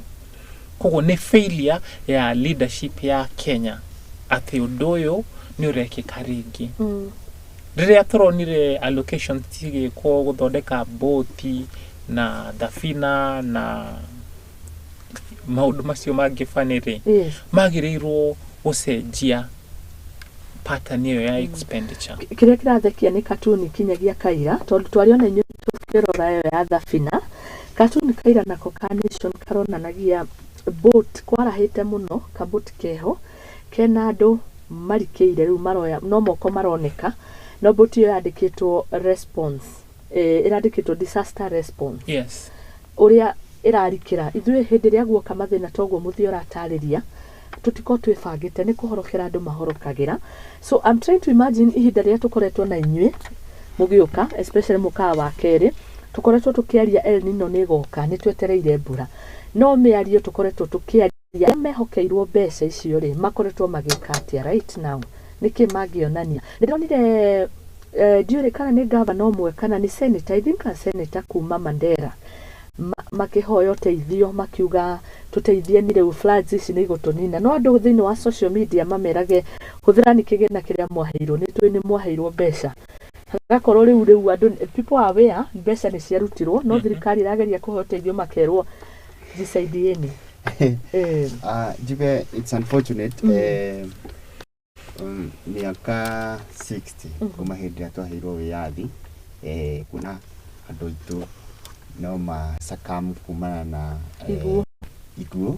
Koguo nĩ failure ya leadership ya Kenya atĩ ũndũ ũyũ nĩ ũrekĩka rĩngĩ. Rĩrĩa tũronire allocation cigĩkwo gũthondeka boti na thabina na maũndũ macio mangĩ banĩrĩ, magĩrĩirwo gũcenjia pattern ĩyo ya expenditure. Kĩrĩa kĩrathekia nĩ katuni kinyagia Kaira, tondũ twariona inyuĩ tũkĩrora ĩyo ya thabina. Katuni Kaira nako ka Nation karonanagia boat kwarahĩte mũno, kaboti keho kena andũ marikĩire rĩu maroya no moko maroneka, no boat ĩyo yandĩkĩtwo response, ĩrandĩkĩtwo disaster response. Yes. Ũrĩa ĩrarikĩra ithuĩ hĩndĩ ĩrĩa guoka mathĩna toguo mũthĩ ũratarĩria, tũtikorwo twĩbangĩte nĩ kũhorokera andũ mahorokagĩra. So I'm trying to imagine ihinda rĩrĩa tũkoretwo na inyuĩ mũgĩũka, especially mũkawa wa kerĩ, tũkoretwo tũkĩaria El Nino nĩ ĩgoka, nĩ twetereire mbura, no mĩario tũkoretwo tũkĩaria arĩa mehokeirwo mbeca icio rĩ makoretwo magĩka atĩa right now, nĩkĩ mangĩonania. Ndĩronire ndiũĩ kana nĩ gavana ũmwe kana nĩ senator, I think a senator kuma Mandera, makĩhoya ũteithio makiuga tũteithie ni rĩu floods ici nĩ igũtũnina. No andũ thĩinĩ wa social media mamerage hũthĩrani kĩgĩna kĩrĩa mwaheirwo, nĩ tũĩ nĩ mwaheirwo mbeca. Hagakorwo rĩu andũ people are aware mbeca nĩ ciarutirwo, no thirikari ĩrageria kũhe ũteithio makerwo jisaidieni. Njuge it's unfortunate, mĩaka 60 kuma hĩndĩ ĩrĩa twaheirwo wĩyathi, kuna andũ aitũ no macakamu kumana na Iguũ. Iguũ,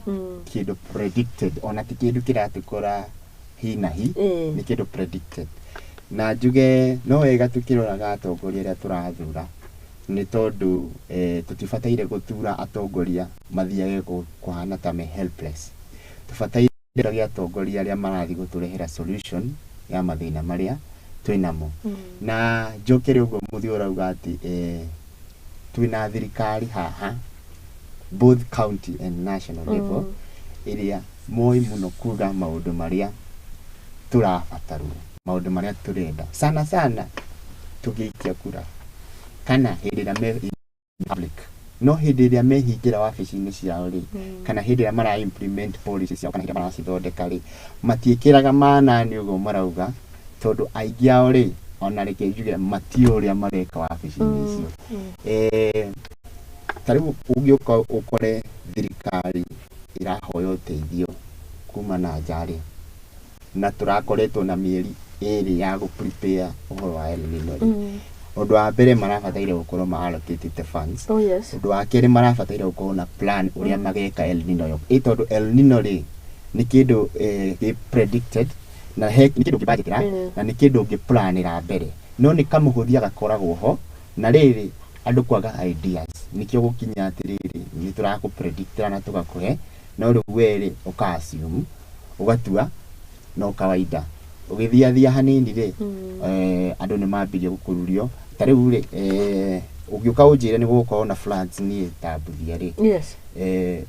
kĩndũ predicted, ona ti kĩndũ kĩratũkora hi na hi, nĩ kĩndũ predicted. Na njuge no wega tũkĩroraga atongoria arĩa tũrathura, nĩ tondũ tũtibataire gũthura atongoria mathiage kũhana ta me helpless. Tũbataire gĩa atongoria arĩa marathiĩ gũtũrehera solution ya mathĩna marĩa twĩnamo. Na njokere ũguo mũthĩ ũrauga atĩ twĩna thirikari haha, both county and national level, ĩrĩa moĩ mũno kuga maũndũ marĩa tũrabatarwo, maũndũ marĩa tũrenda, sana sana tũgĩikia kura kana hĩndĩ ĩrĩa me in public. No hĩndĩ ĩrĩa mehingĩra wabici-inĩ ciao rĩ, kana hĩndĩ ĩrĩa mara implement policies ciao, kana hĩndĩ ĩrĩa maracithondeka rĩ, matiĩkĩraga manani ũguo marauga, tondũ aingĩ ao rĩ, ona reke njuge, matiũĩ ũrĩa mareka wabici-inĩ icio. Ta rĩu ũngĩũka ũkore thirikari ĩrahoya ũteithio kuma na nja rĩ, na tũrakoretwo na mĩeri 2 ya gũ prepare ũhoro wa El Nino rĩ, ũndũ wa mbere marabataire gũkorwo ma allocate funds. Oh yes. Ũndũ wa kerĩ, marabataire gũkorwo na plan ũrĩa mageka El Nino yo, ĩ tondũ El Nino rĩ, nĩ kĩndũ gĩ predicted, na he nĩ kĩndũ ũngĩbudgetĩra, na nĩ kĩndũ ũngĩplanĩra mbere, no nĩ kamũhũthia gakoragwo ho. Na rĩrĩ, andũ kwaga ideas, nĩkĩo gũkinya atĩrĩrĩ, nĩ tũrakũ-predictĩra na tũgakũhe, no rĩu we rĩ, ũka assume, ũgatua no kawaida. Ũgĩthiathia hanini rĩ, andũ nĩ mambirie gũkururio. Ta rĩu rĩ, ũngĩũka ũnjĩre nĩ gũgũkorwo na floods, niĩ ta Mbuthia rĩ,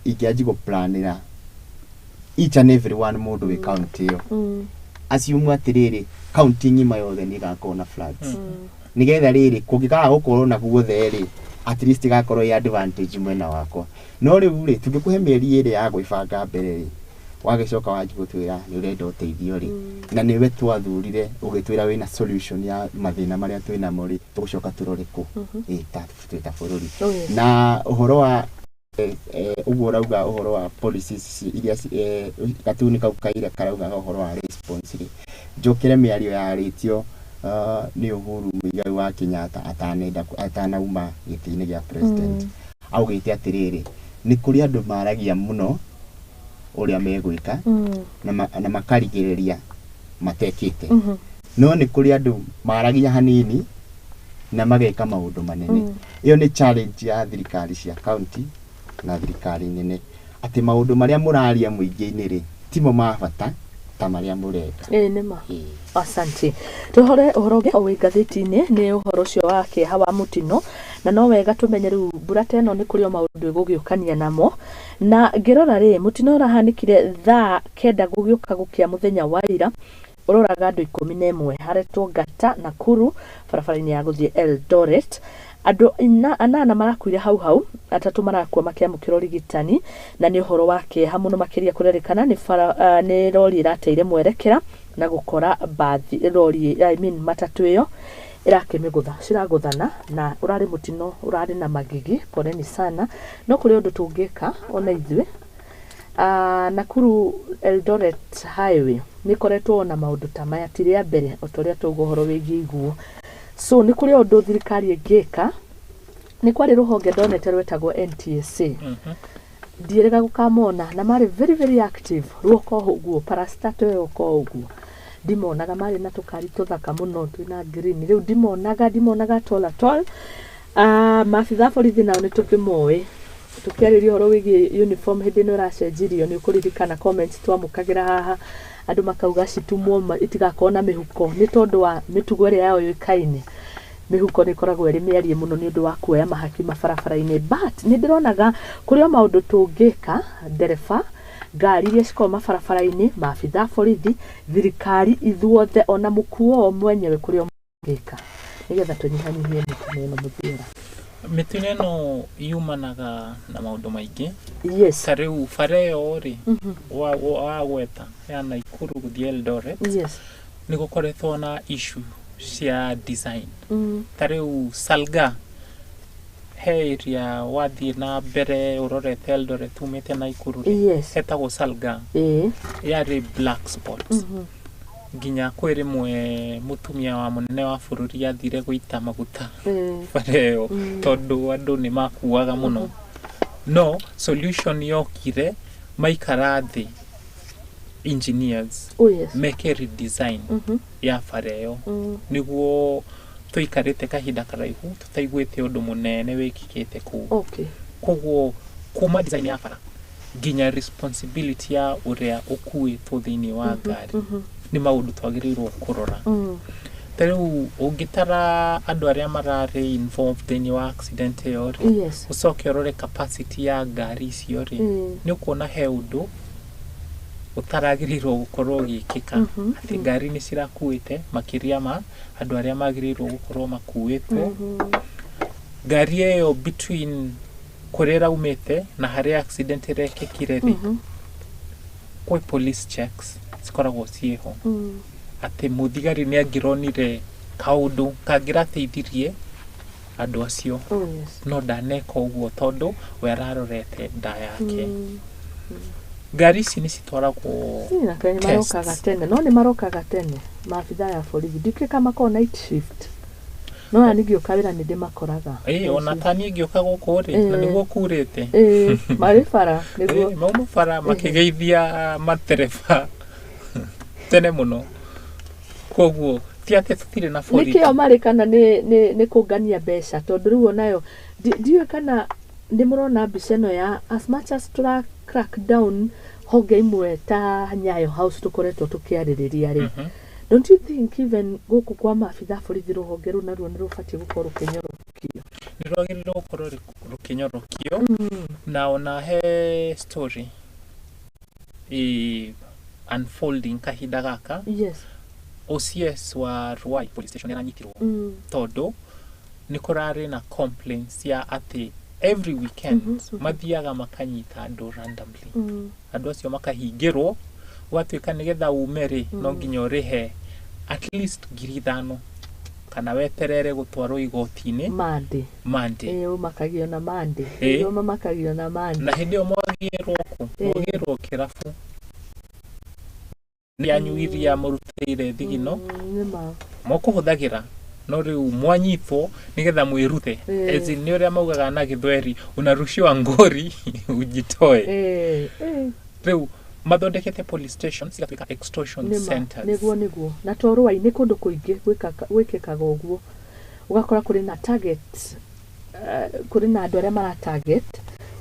ingĩanji gũplanĩra each and every one mũndũ wĩ county ĩyo, assume atĩrĩrĩ, county ng'ima yothe nĩ ĩgakorwo na floods, nĩgetha rĩrĩ, kũngĩkaga gũkorwo na guothe rĩ, at least ĩgakorwo ĩ advantage mwena wakwa. No rĩu rĩ, tũngĩkũhe mĩeri 2 ya gwĩbanga mbere rĩ, wagĩcoka wanji gũtwĩra nĩ ũrenda ũteithio rĩ, na nĩwe twathurire ũgĩtwĩra wĩna solution ya mathĩna marĩa twĩnamo rĩ, tũgũcoka tũrore kũ ĩ ta twĩ ta bũrũri? Oh yes. Na ũhoro wa ũguo ũrauga ũhoro wa policies iria gatuni kau kaira karaugaga ũhoro wa response rĩ, njokere mĩario yarĩtio nĩ Uhuru Muigai wa Kenyatta atanenda atanauma gĩtĩ-inĩ gĩa president. Augĩte atĩrĩrĩ, nĩ kũrĩ andũ maragia mũno ũrĩa megwĩka, na makarigĩrĩria matekĩte, no nĩ kũrĩ andũ maragia hanini na mageka maũndũ manene. Ĩyo nĩ challenge ya thirikari cia county na thirikari nene, atĩ maũndũ marĩa mũraria mũingĩ-inĩ rĩ, timo ma bata ta marĩa mũreka. Ĩĩ, nĩ ma. Asante. Tũhore ũhoro ũngĩ o wĩ ngathĩti-inĩ, nĩ ũhoro ũcio wa kĩeha wa mũtino, na no wega tũmenye rĩu mbura ta ĩno nĩ kũrĩ o maũndũ ĩgũgĩũkania namo. Na ngĩrora rĩ, mũtino ũrahanĩkire thaa 9 gũgĩũka gũkĩa mũthenya wa ira, ũroraga andũ 11, haretwo Ngata, Nakuru, barabara-inĩ ya gũthiĩ Eldoret. Andũ 8 marakuire hau hau, 3 marakua makĩamũkĩra ũrigitani, na nĩ ũhoro wa kĩeha mũno makĩria. Kũrerĩkana nĩ bara, nĩ rori ĩrateire mwerekera na gũkora bathi, rori, I mean matatũ ĩyo ĩrakĩmĩgũtha, ciragũthana, na ũrarĩ mũtino ũrarĩ na magigi. Poleni sana. No kũrĩ ũndũ tũngĩka ona ithuĩ. Nakuru Eldoret Highway nĩ ĩkoretwo na maũndũ ta maya, ti rĩa mbere, o ta ũrĩa tauga ũhoro wĩgiĩ iguũ. So nĩ kũrĩ ũndũ thirikari ĩngĩka. Nĩ kwarĩ rũhonge ndonete rwetagwo NTSA, ndiĩrĩga gũkamona, na marĩ very very active ruoka ũguo, parastato ĩyo yoka ũguo ndimonaga, marĩ na tũkari tũthaka mũno twĩna green. Rĩu ndimonaga, ndimonaga at all at all. Maabitha a borithi nao nĩ tũkĩmoĩ, tũkĩarĩria ũhoro wĩgiĩ uniform hĩndĩ ĩno ĩracenjirio, nĩ ũkũririkana comments twamũkagĩra haha, andũ makauga citumwo itigakorwo na mĩhuko, nĩ tondũ wa mĩtugo ĩrĩa yao yũĩkaine, mĩhuko nĩ ĩkoragwo ĩrĩ mĩarie mũno nĩ ũndũ wa kuoya mahaki mabarabara-inĩ. But nĩ ndĩronaga kũrĩ o maũndũ tũngĩka, ndereba ngari iria cikoragwo mabarabara-inĩ, maabitha a borithi, thirikari, ithuothe, ona mũkuo o mwenyewe, kũrĩ o mũngĩka nĩgetha tũnyihanyihie mĩtino ĩno, mũthiora. Mĩtino ĩno yumanaga na maũndũ maingĩ. Ta rĩu bara ĩyo rĩ, wagweta ya Naikuru gũthiĩ Eldoret, nĩ gũkoretwo na issue cia design. Ta rĩu Salga He area wathiĩ na mbere ũrorete Eldoret umĩte Naikuru rĩ, hetagwo Salga, yarĩ black spot. Nginya kwĩ rĩmwe mũtumia wa mũnene wa bũrũri athire gũita maguta bara ĩyo, tondũ andũ nĩ makuaga mũno. No solution yokire maikara thĩ engineers meke redesign ya bara ĩyo, nĩguo tũikarĩte kahinda karaihu tũtaiguĩte ũndũ mũnene wĩkĩkĩte kũu. Koguo kuma design ya bara nginya responsibility ya ũrĩa ũkuĩtwo thĩinĩ wa ngari nĩ maũndũ twagĩrĩirwo kũrora. Ta rĩu ũngĩtara andũ arĩa mararĩ involved thĩinĩ wa accident ĩyo rĩ, ũcoke ũrore capacity ya ngari icio rĩ, nĩ ũkuona he ũndũ ũtaragĩrĩirwo gũkorwo ũgĩkĩka, atĩ ngari nĩ cirakuĩte makĩria ma andũ arĩa magĩrĩirwo gũkorwo makuĩtwo. Ngari ĩyo between kũrĩa ĩraumĩte na harĩa accident ĩrekĩkire rĩ, kwĩ police checks cikoragwo ciĩho, atĩ mũthigari nĩ angĩronire kaũndũ kangĩrateithirie andũ acio, no ndaneka ũguo tondũ we ararorete nda yake. Ngari ici nĩ citwaragwo Na nĩ marokaga tests. tene, no nĩ marokaga tene maabitha ya borithi, ndikĩ kama makoragwo night shift, no ya ningĩũka wĩra nĩ ndĩmakoraga. Ĩĩ, ona ta niĩ ngĩũka gũkũ rĩ, na nĩguo kurĩte. Ĩĩ, marĩ bara nĩguo. Ĩĩ, mauma bara makĩgeithia matereba tene mũno, koguo ti atĩ tũtirĩ na borithi. Nĩkĩo marĩ kana nĩ kũngania mbeca, tondũ rĩu onayo ndiũĩ kana nĩ mũrona mbica ĩno ya as much as tũra crack down honge imwe ta Nyayo House tũkoretwo tũkĩarĩrĩria rĩ, don't you think even gũkũ kwa maabitha borithi rũhonge rũu naruo nĩ rũbatiĩ gũkorwo rũkĩnyorokio? Nĩ rwagĩrĩirwo gũkorwo rũkĩnyorokio. Na ona he story ĩ unfolding kahinda gaka. OCS wa Ruai police station nĩaranyitirwo, tondũ nĩ kũrarĩ na complaints ya atĩ every weekend mathiaga makanyita andũ randomly, andũ acio makahingĩrwo, gwatuĩka nĩgetha ume rĩ, no nginya ũrĩhe at least 5,000 kana weterere gũtwarwo igoti-inĩ. Mande. Monday. Ĩĩ, ũmakagio na mande. Ĩĩ, mamakagio na mande. Na hĩndĩ ĩyo mwagĩrwo kũ? Mwagĩrwo kĩrabu yanyu iria mũrutĩire thigino. Nĩma. Mũkũhũthagĩra, no rĩu mwanyitwo nĩgetha mwĩrute. As in, nĩ ũrĩa maugaga na gĩthweri, unarushiwa ngori ujitoe. Ĩĩ, ĩĩ. Rĩu mathondekete police station cigatuĩka extortion Nĩma. centers. Nĩguo, na to Rũai, nĩ kũndũ kũingĩ gwĩkĩkaga ũguo, ũgakora kũrĩ na target, kũrĩ na andũ arĩa mara target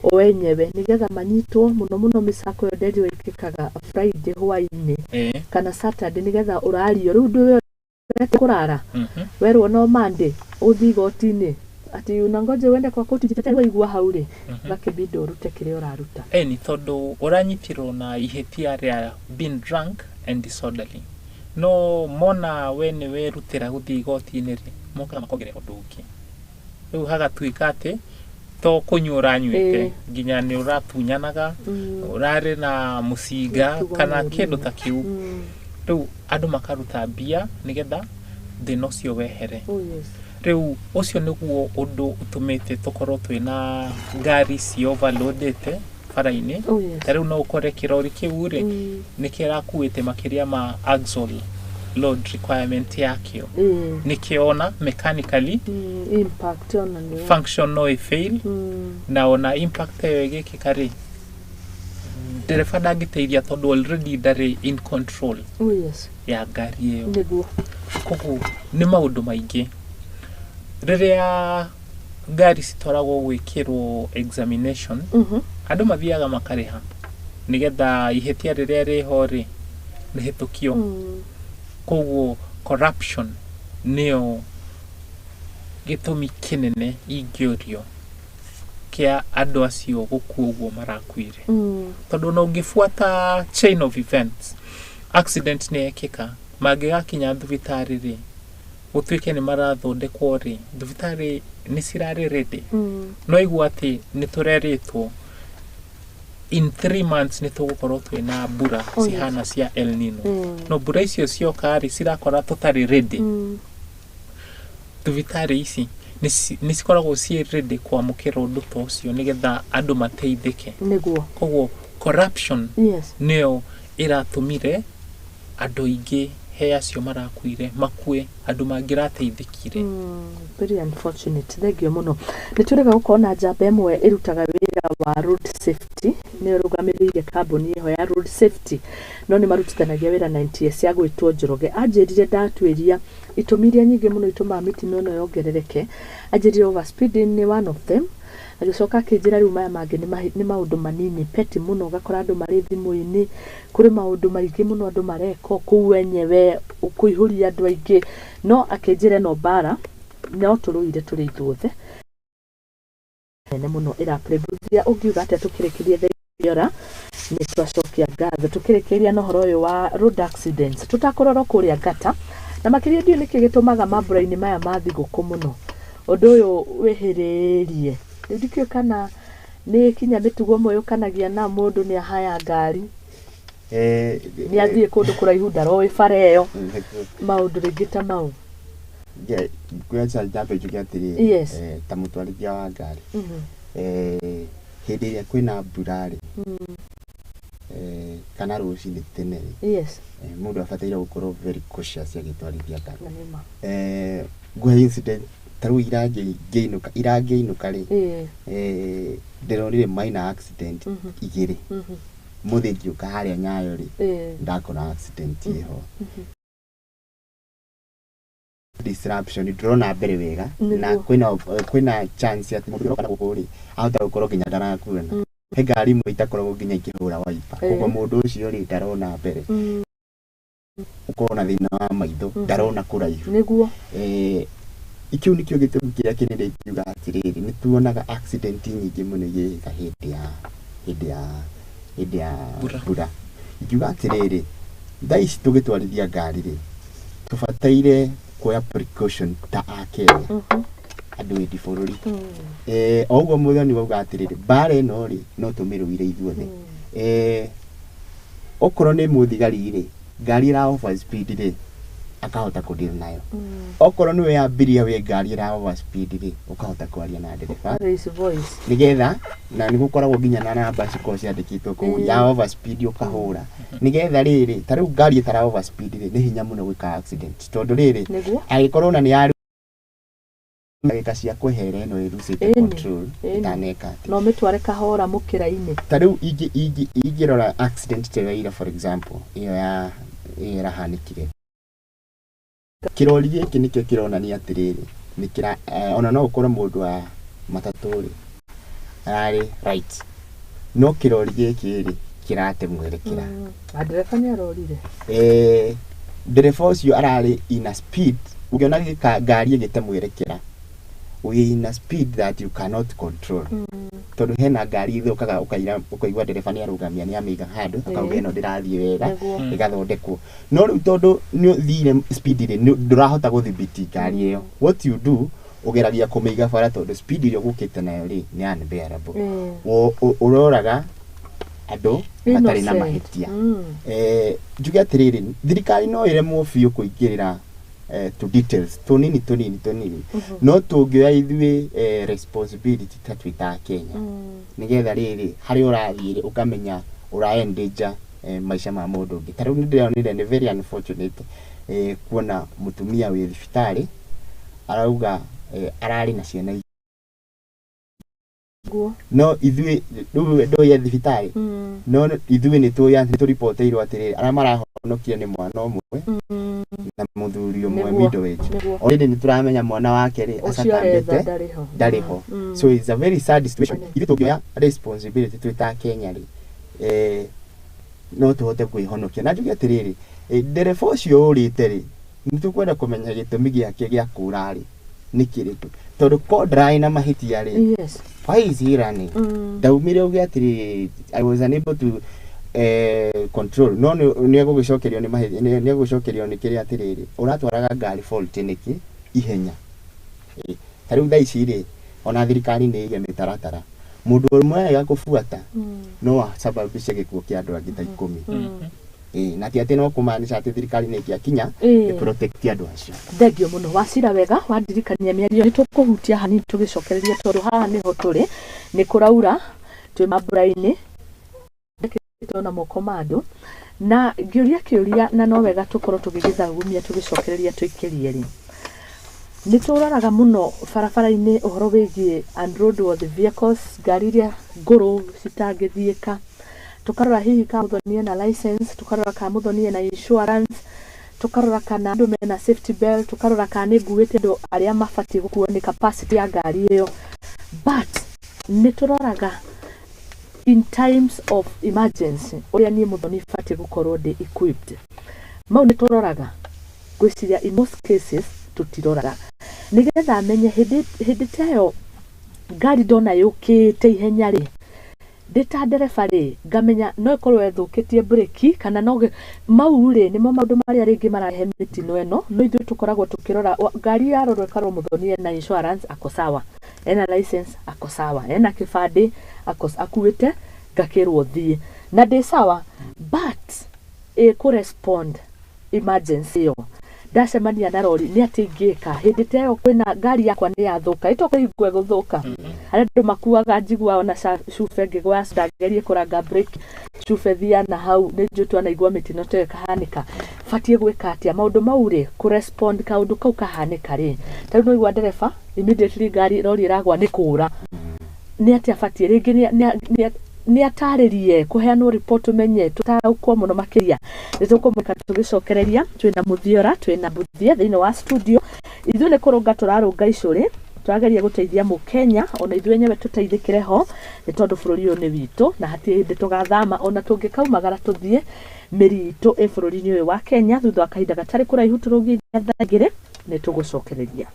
o enyewe nĩgetha manyitwo mũno mũno. Mĩcako ĩyo nderio ĩkĩkaga Friday hwaĩ-inĩ kana Saturday, nĩgetha ũrario rĩu ndũwe kũrara, werwo no Monday ũthiĩ igoti-inĩ, ati unangoja uende kwa koti jitetea, waigua hau rĩ, gakĩbinda ũrute kĩrĩa ũraruta. Ĩni, tondũ ũranyitirwo na ihĩtia rĩa being drunk and disorderly, no mona we nĩ werutĩra gũthiĩ igoti-inĩ rĩ, mokaga makongerera ũndũ ũngĩ, rĩu hagatuĩka atĩ to kũnyua ũranyuĩte, nginya nĩ ũratunyanaga, ũrarĩ na mũcinga Mĩtugo kana mĩũru. kĩndũ ta kĩu. Rĩu andũ makaruta mbia nĩgetha thĩna ũcio wehere. Rĩu ũcio nĩguo ũndũ ũtũmĩte tũkorwo twĩna ngari ci overloadĩte bara-inĩ. Ta rĩu no ũkore kĩrori kĩu rĩ, nĩ kĩrakuĩte makĩria ma axle load requirement yakĩo, nĩkĩona mechanically Impact ona nĩ function no ĩfail, na ona impact ĩyo ĩgĩkĩka rĩ, ndereba ndangĩteithia tondũ already ndarĩ in control ya ngari ĩyo. Koguo nĩ maũndũ maingĩ. Rĩrĩa ngari citwaragwo gwĩkĩrwo examination, andũ mathiaga makarĩha nĩgetha ihĩtia rĩrĩa rĩho rĩ rĩhĩtũkio. Koguo corruption nĩyo gĩtũmi kĩnene ingĩũrio kĩa andũ acio gũkua ũguo marakuire, tondũ ona ũngĩbuata chain of events, accident nĩ yekĩka, mangĩgakinya thibitarĩ rĩ, gũtuĩke nĩ marathondekwo rĩ, thibitarĩ nĩ cirarĩ ready? No igua atĩ nĩ tũrerĩtwo in 3 months nĩ tũgũkorwo twĩna mbura cihana cia El Nino, no mbura icio cioka rĩ, cirakora tũtarĩ ready. Thibitarĩ ici Nĩ cikoragwo ciĩ ready kwamũkĩra ũndũ ta ũcio nĩgetha andũ mateithĩke. Nĩguo. Koguo corruption nĩyo ĩratũmire andũ aingĩ he acio marakuire makue, andũ mangĩrateithĩkire. Very unfortunate. Thengio mũno. Nĩ twĩrĩga gũkorwo na njamba ĩmwe ĩrutaga wĩra wa road safety, nĩyo ĩrũgamĩrĩire kambuni ĩyo ya road safety, no nĩ marutithanagia wĩra na NTSA ya gwĩtwo Njoroge. Anjĩrire ndatuĩria itũmi iria nyingĩ mũno itũmaga mĩtino ĩno yongerereke, anjĩrire overspeeding nĩ one of them. Agĩcoka akĩnjĩra rĩu maya mangĩ nĩ maũndũ manini petty mũno, ũgakora andũ marĩ thimũ-inĩ, kũrĩ maũndũ maingĩ mũno andũ mareka kũu wenyewe, kũihũria andũ aingĩ. No akĩnjĩra ĩno mbara no tũrũire tũrĩ ithuothe nene mũno ĩraplay. Ũngiuga atĩa tũkĩrĩkĩria? Thengiora, nĩ twacokia ngatho. Tũkĩrĩkĩria na ũhoro ũyũ wa road accidents, tũtakũrora kũrĩa ngata na makĩria, ndiũĩ nĩkĩ gĩtũmaga mambura-inĩ maya ma thigũkũ mũno ũndũ ũyũ wĩhĩrĩrie. Rĩu ndikĩũĩ kana nĩ kinya mĩtugo ĩmwe yũkanagia na mũndũ nĩ ahaya ngari, nĩ athiĩ kũndũ kũraihu, ndaroĩ bara ĩyo, maũndũ rĩngĩ ta mau. Kwanza njambe njuge atĩrĩrĩ, ta mũtwarithia wa ngari, hĩndĩ ĩrĩa kwĩna mbura rĩ, kana rũcinĩ tene rĩ, mũndũ abataire gũkorwo very cautious agĩtwarithia ngari. Na nĩ ma. Nguhe incident ta rĩu ira ngĩinũka, ira ngĩinũka rĩ, ndĩronire minor accident igĩrĩ. Mũthĩ ngĩũka harĩa Nyayo rĩ, ndakora accident ĩho, disruption, ndĩrona mbere wega na kwĩna chance atĩ mũndũ ũroka na gũkũ rĩ, ahota gũkorwo nginya ndarakuona. He ngari imwe itakoragwo nginya ikĩhũra waipa, koguo mũndũ ũcio rĩ, ndarona mbere, ũkorwo na thĩna wa maitho, ndarona kũraihu. Kĩu nĩkĩo gĩtũmi kĩrĩa kĩnene ingiuga atĩrĩrĩ, nĩ tuonaga accident nyingĩ mũno igĩka hĩndĩ ya Mbura. Mbura. Ingiuga atĩrĩrĩ, thaa ici tũgĩtwarithia ngari rĩ, tũbataire kuoya precaution ta akenya, andũ endi bũrũri. O ũguo mũthoni wauga atĩrĩrĩ, mbara ĩno rĩ, no tũmĩrũire ithuothe. Okorwo nĩ mũthigari rĩ, ngari ĩra over speed rĩ, akahota kũdeal nayo. Okorwo nĩwe abiria wĩ ngari ĩra over speed rĩ, ũkahota kwaria na ndereba Raise voice. Nĩgetha na nĩ gũkoragwo nginya na namba cikoragwo ciandĩkĩtwo kũu ya over speed, ũkahũra nĩgetha rĩrĩ, ta rĩu ngari ĩtara over speed rĩ, nĩ hinya mũno gwĩka accident, tondũ rĩrĩ, angĩkorwo ona nĩ ya ndagĩka cia kwehera ĩno ĩrucĩte control ĩtaneka atĩ. Na ũmĩtware kahora mũkĩra-inĩ. Ta rĩu ingĩrora accident ta ĩyo ya ira, for example, ĩyo ya ĩyo ĩrahanĩkire, kĩrori gĩkĩ nĩkĩo kĩronania atĩrĩrĩ, nĩ kĩra ona no ũkorwo mũndũ wa matatũ rĩ, ararĩ right, no kĩrori gĩkĩ rĩ, kĩrate mwerekera. Na ndereba nĩ arorire. Ndereba ũcio ararĩ in a speed, ũngĩona ngari ĩgĩte mwerekera, wĩ in a speed that you cannot control, tondũ hena ngari ithũkaga ũkaira ũkaigua ndereba nĩ arũgamia, nĩ amĩiga handũ, akauga ĩno ndĩrathiĩ wega, ĩgathondekwo. No rĩu tondũ nĩ ũthire speed rĩ, ndũrahota gũthibiti ngari ĩyo. What you do, ũgeragia kũmĩiga bara, tondũ speed ĩrĩa ũgũkĩte nayo rĩ, nĩ unbearable. Ũroraga andũ matarĩ na Innocent. mahĩtia. Njuge atĩrĩrĩ, thirikari no ĩremwo biũ kũingĩrĩra to details tũnini tũnini tũnini, no tũngĩoya ithuĩ responsibility ta twĩ ta Kenya, nĩgetha rĩrĩ, harĩa ũrathiĩ rĩ, ũkamenya ũra endanger maica ma mũndũ ũngĩ. Ta rĩu nĩ ndĩronire nĩ very unfortunate kuona mũtumia wĩ thibitarĩ arauga ararĩ na ciana no ithuĩ rĩu ndũĩ thibitarĩ, no ithuĩ nĩ tũĩ, nĩ tũripoteirwo atĩrĩrĩ, arĩa marahonokire nĩ mwana ũmwe na mũthuri ũmwe, middle age. Already nĩ tũramenya mwana wake rĩ, Ũcio aretha acakambĩte ndarĩ ho. Ndarĩ ho. So it's a very sad situation. Ithuĩ tũngĩoya responsibility twĩ ta Kenya rĩ, no tũhote kwĩhonokia. Na njuge atĩrĩrĩ, ndereba ũcio ũrĩte rĩ, nĩ tũkwenda kũmenya gĩtũmi gĩake gĩa kũra rĩ nĩ kĩrĩkũ, tondũ ko ndararĩ na mahĩtia rĩ, why is he running? Ndaumire uge atĩrĩrĩ, I was unable to control, no nĩ egũgĩcokerio nĩ mahĩtia, nĩ egũcokerio nĩ kĩrĩa atĩrĩrĩ, ũratwaraga ngari fault nĩkĩ ihenya? Ta rĩu thaa ici rĩ, ona thirikari nĩ ĩige mĩtaratara, mũndũ ũmwe arega kũbuata no asababishe gĩkuũ kĩa andũ angĩ ta 10. Na ti atĩ no kũmaanisha atĩ thirikari nĩ ĩngĩakinya ĩ protect andũ acio. Thengio mũno, wacira wega wandirikania mĩario. Nĩ tũkũhutia hanini tũgĩcokereria, tondũ haha nĩho tũrĩ, nĩ kũraura, twĩ mambura-inĩ na moko ma andũ, na ngĩũria kĩũria, na no wega tũkorwo tũgĩgĩthagumia tũgĩcokereria tũikĩrie rĩ. Nĩ tũroraga mũno barabara-inĩ ũhoro wĩgiĩ unroadworthy vehicles, ngari iria ngũrũ citangĩthiĩka. Tũkarora hihi kana mũthoni ena license, tũkarora kana mũthoni ena insurance, tũkarora kana andũ mena safety belt, tũkarora kana nĩ nguĩte andũ arĩa mabatiĩ gũkuo nĩ capacity ya ngari ĩyo. But nĩ tũroraga in times of emergency ũrĩa niĩ mũthoni batiĩ gũkorwo ndĩ equipped? Mau nĩ tũroraga? Ngwĩciria in most cases tũtiroraga, nĩgetha menye hĩndĩ ta ĩyo ngari ndona yũkĩte ihenya rĩ, ndĩ ta ndereba rĩ, ngamenya no ĩkorwo ĩthũkĩtie breki kana no mau rĩ, nĩmo maũndũ marĩa rĩngĩ marahe mĩtino ĩno. No ithuĩ tũkoragwo tũkĩrora ngari yarorwo ĩkarorwo mũthoni ena insurance, ako sawa, ena license, ako sawa, ena kĩbandĩ, ako akuĩte, ngakĩrwo thiĩ na ndĩ sawa. But ĩkũ emergency ĩyo ndacemania na rori nĩ atĩ ingĩka hĩndĩ ta ĩyo kwĩna ngari yakwa nĩ yathũka, ĩtoka hingo ĩgũthũka, harĩa andũ makuaga njigua ona cuba ĩngĩgwa, ndagerie kũranga brake, cuba ĩthia na hau. Nĩ njũĩ twanaigua mĩtino ta ĩyo ĩkahanĩka. Batiĩ gwĩka atĩa maũndũ mau rĩ, kũrespond kaũndũ kau kahanĩka rĩ? Ta rĩu no igua ndereba immediately ngari rori ĩragwa nĩ kũra, nĩ atĩa batiĩ rĩngĩ nĩ atarĩrie kũheanwo report, ũmenye tũtaũkwo mũno makĩria. Nĩ tũkũmũka tũgĩcokereria. Twĩna Mũthiora, twĩna Mbuthia thĩinĩ wa studio. Ithuĩ nĩ kũrũnga tũrarũnga icũrĩ, tũrageria gũteithia mũkenya ona ithuĩ enyewe tũteithĩkĩre ho, nĩ tondũ bũrũri ũyũ nĩ witũ na hatirĩ hĩndĩ tũgathama. Ona tũngĩkaumagara tũthiĩ, mĩri itũ ĩ bũrũri-inĩ ũyũ wa Kenya. Thutha wa kahinda gatarĩ kũraihu, tũrũgie thaa 2 nĩ tũgũcokereria.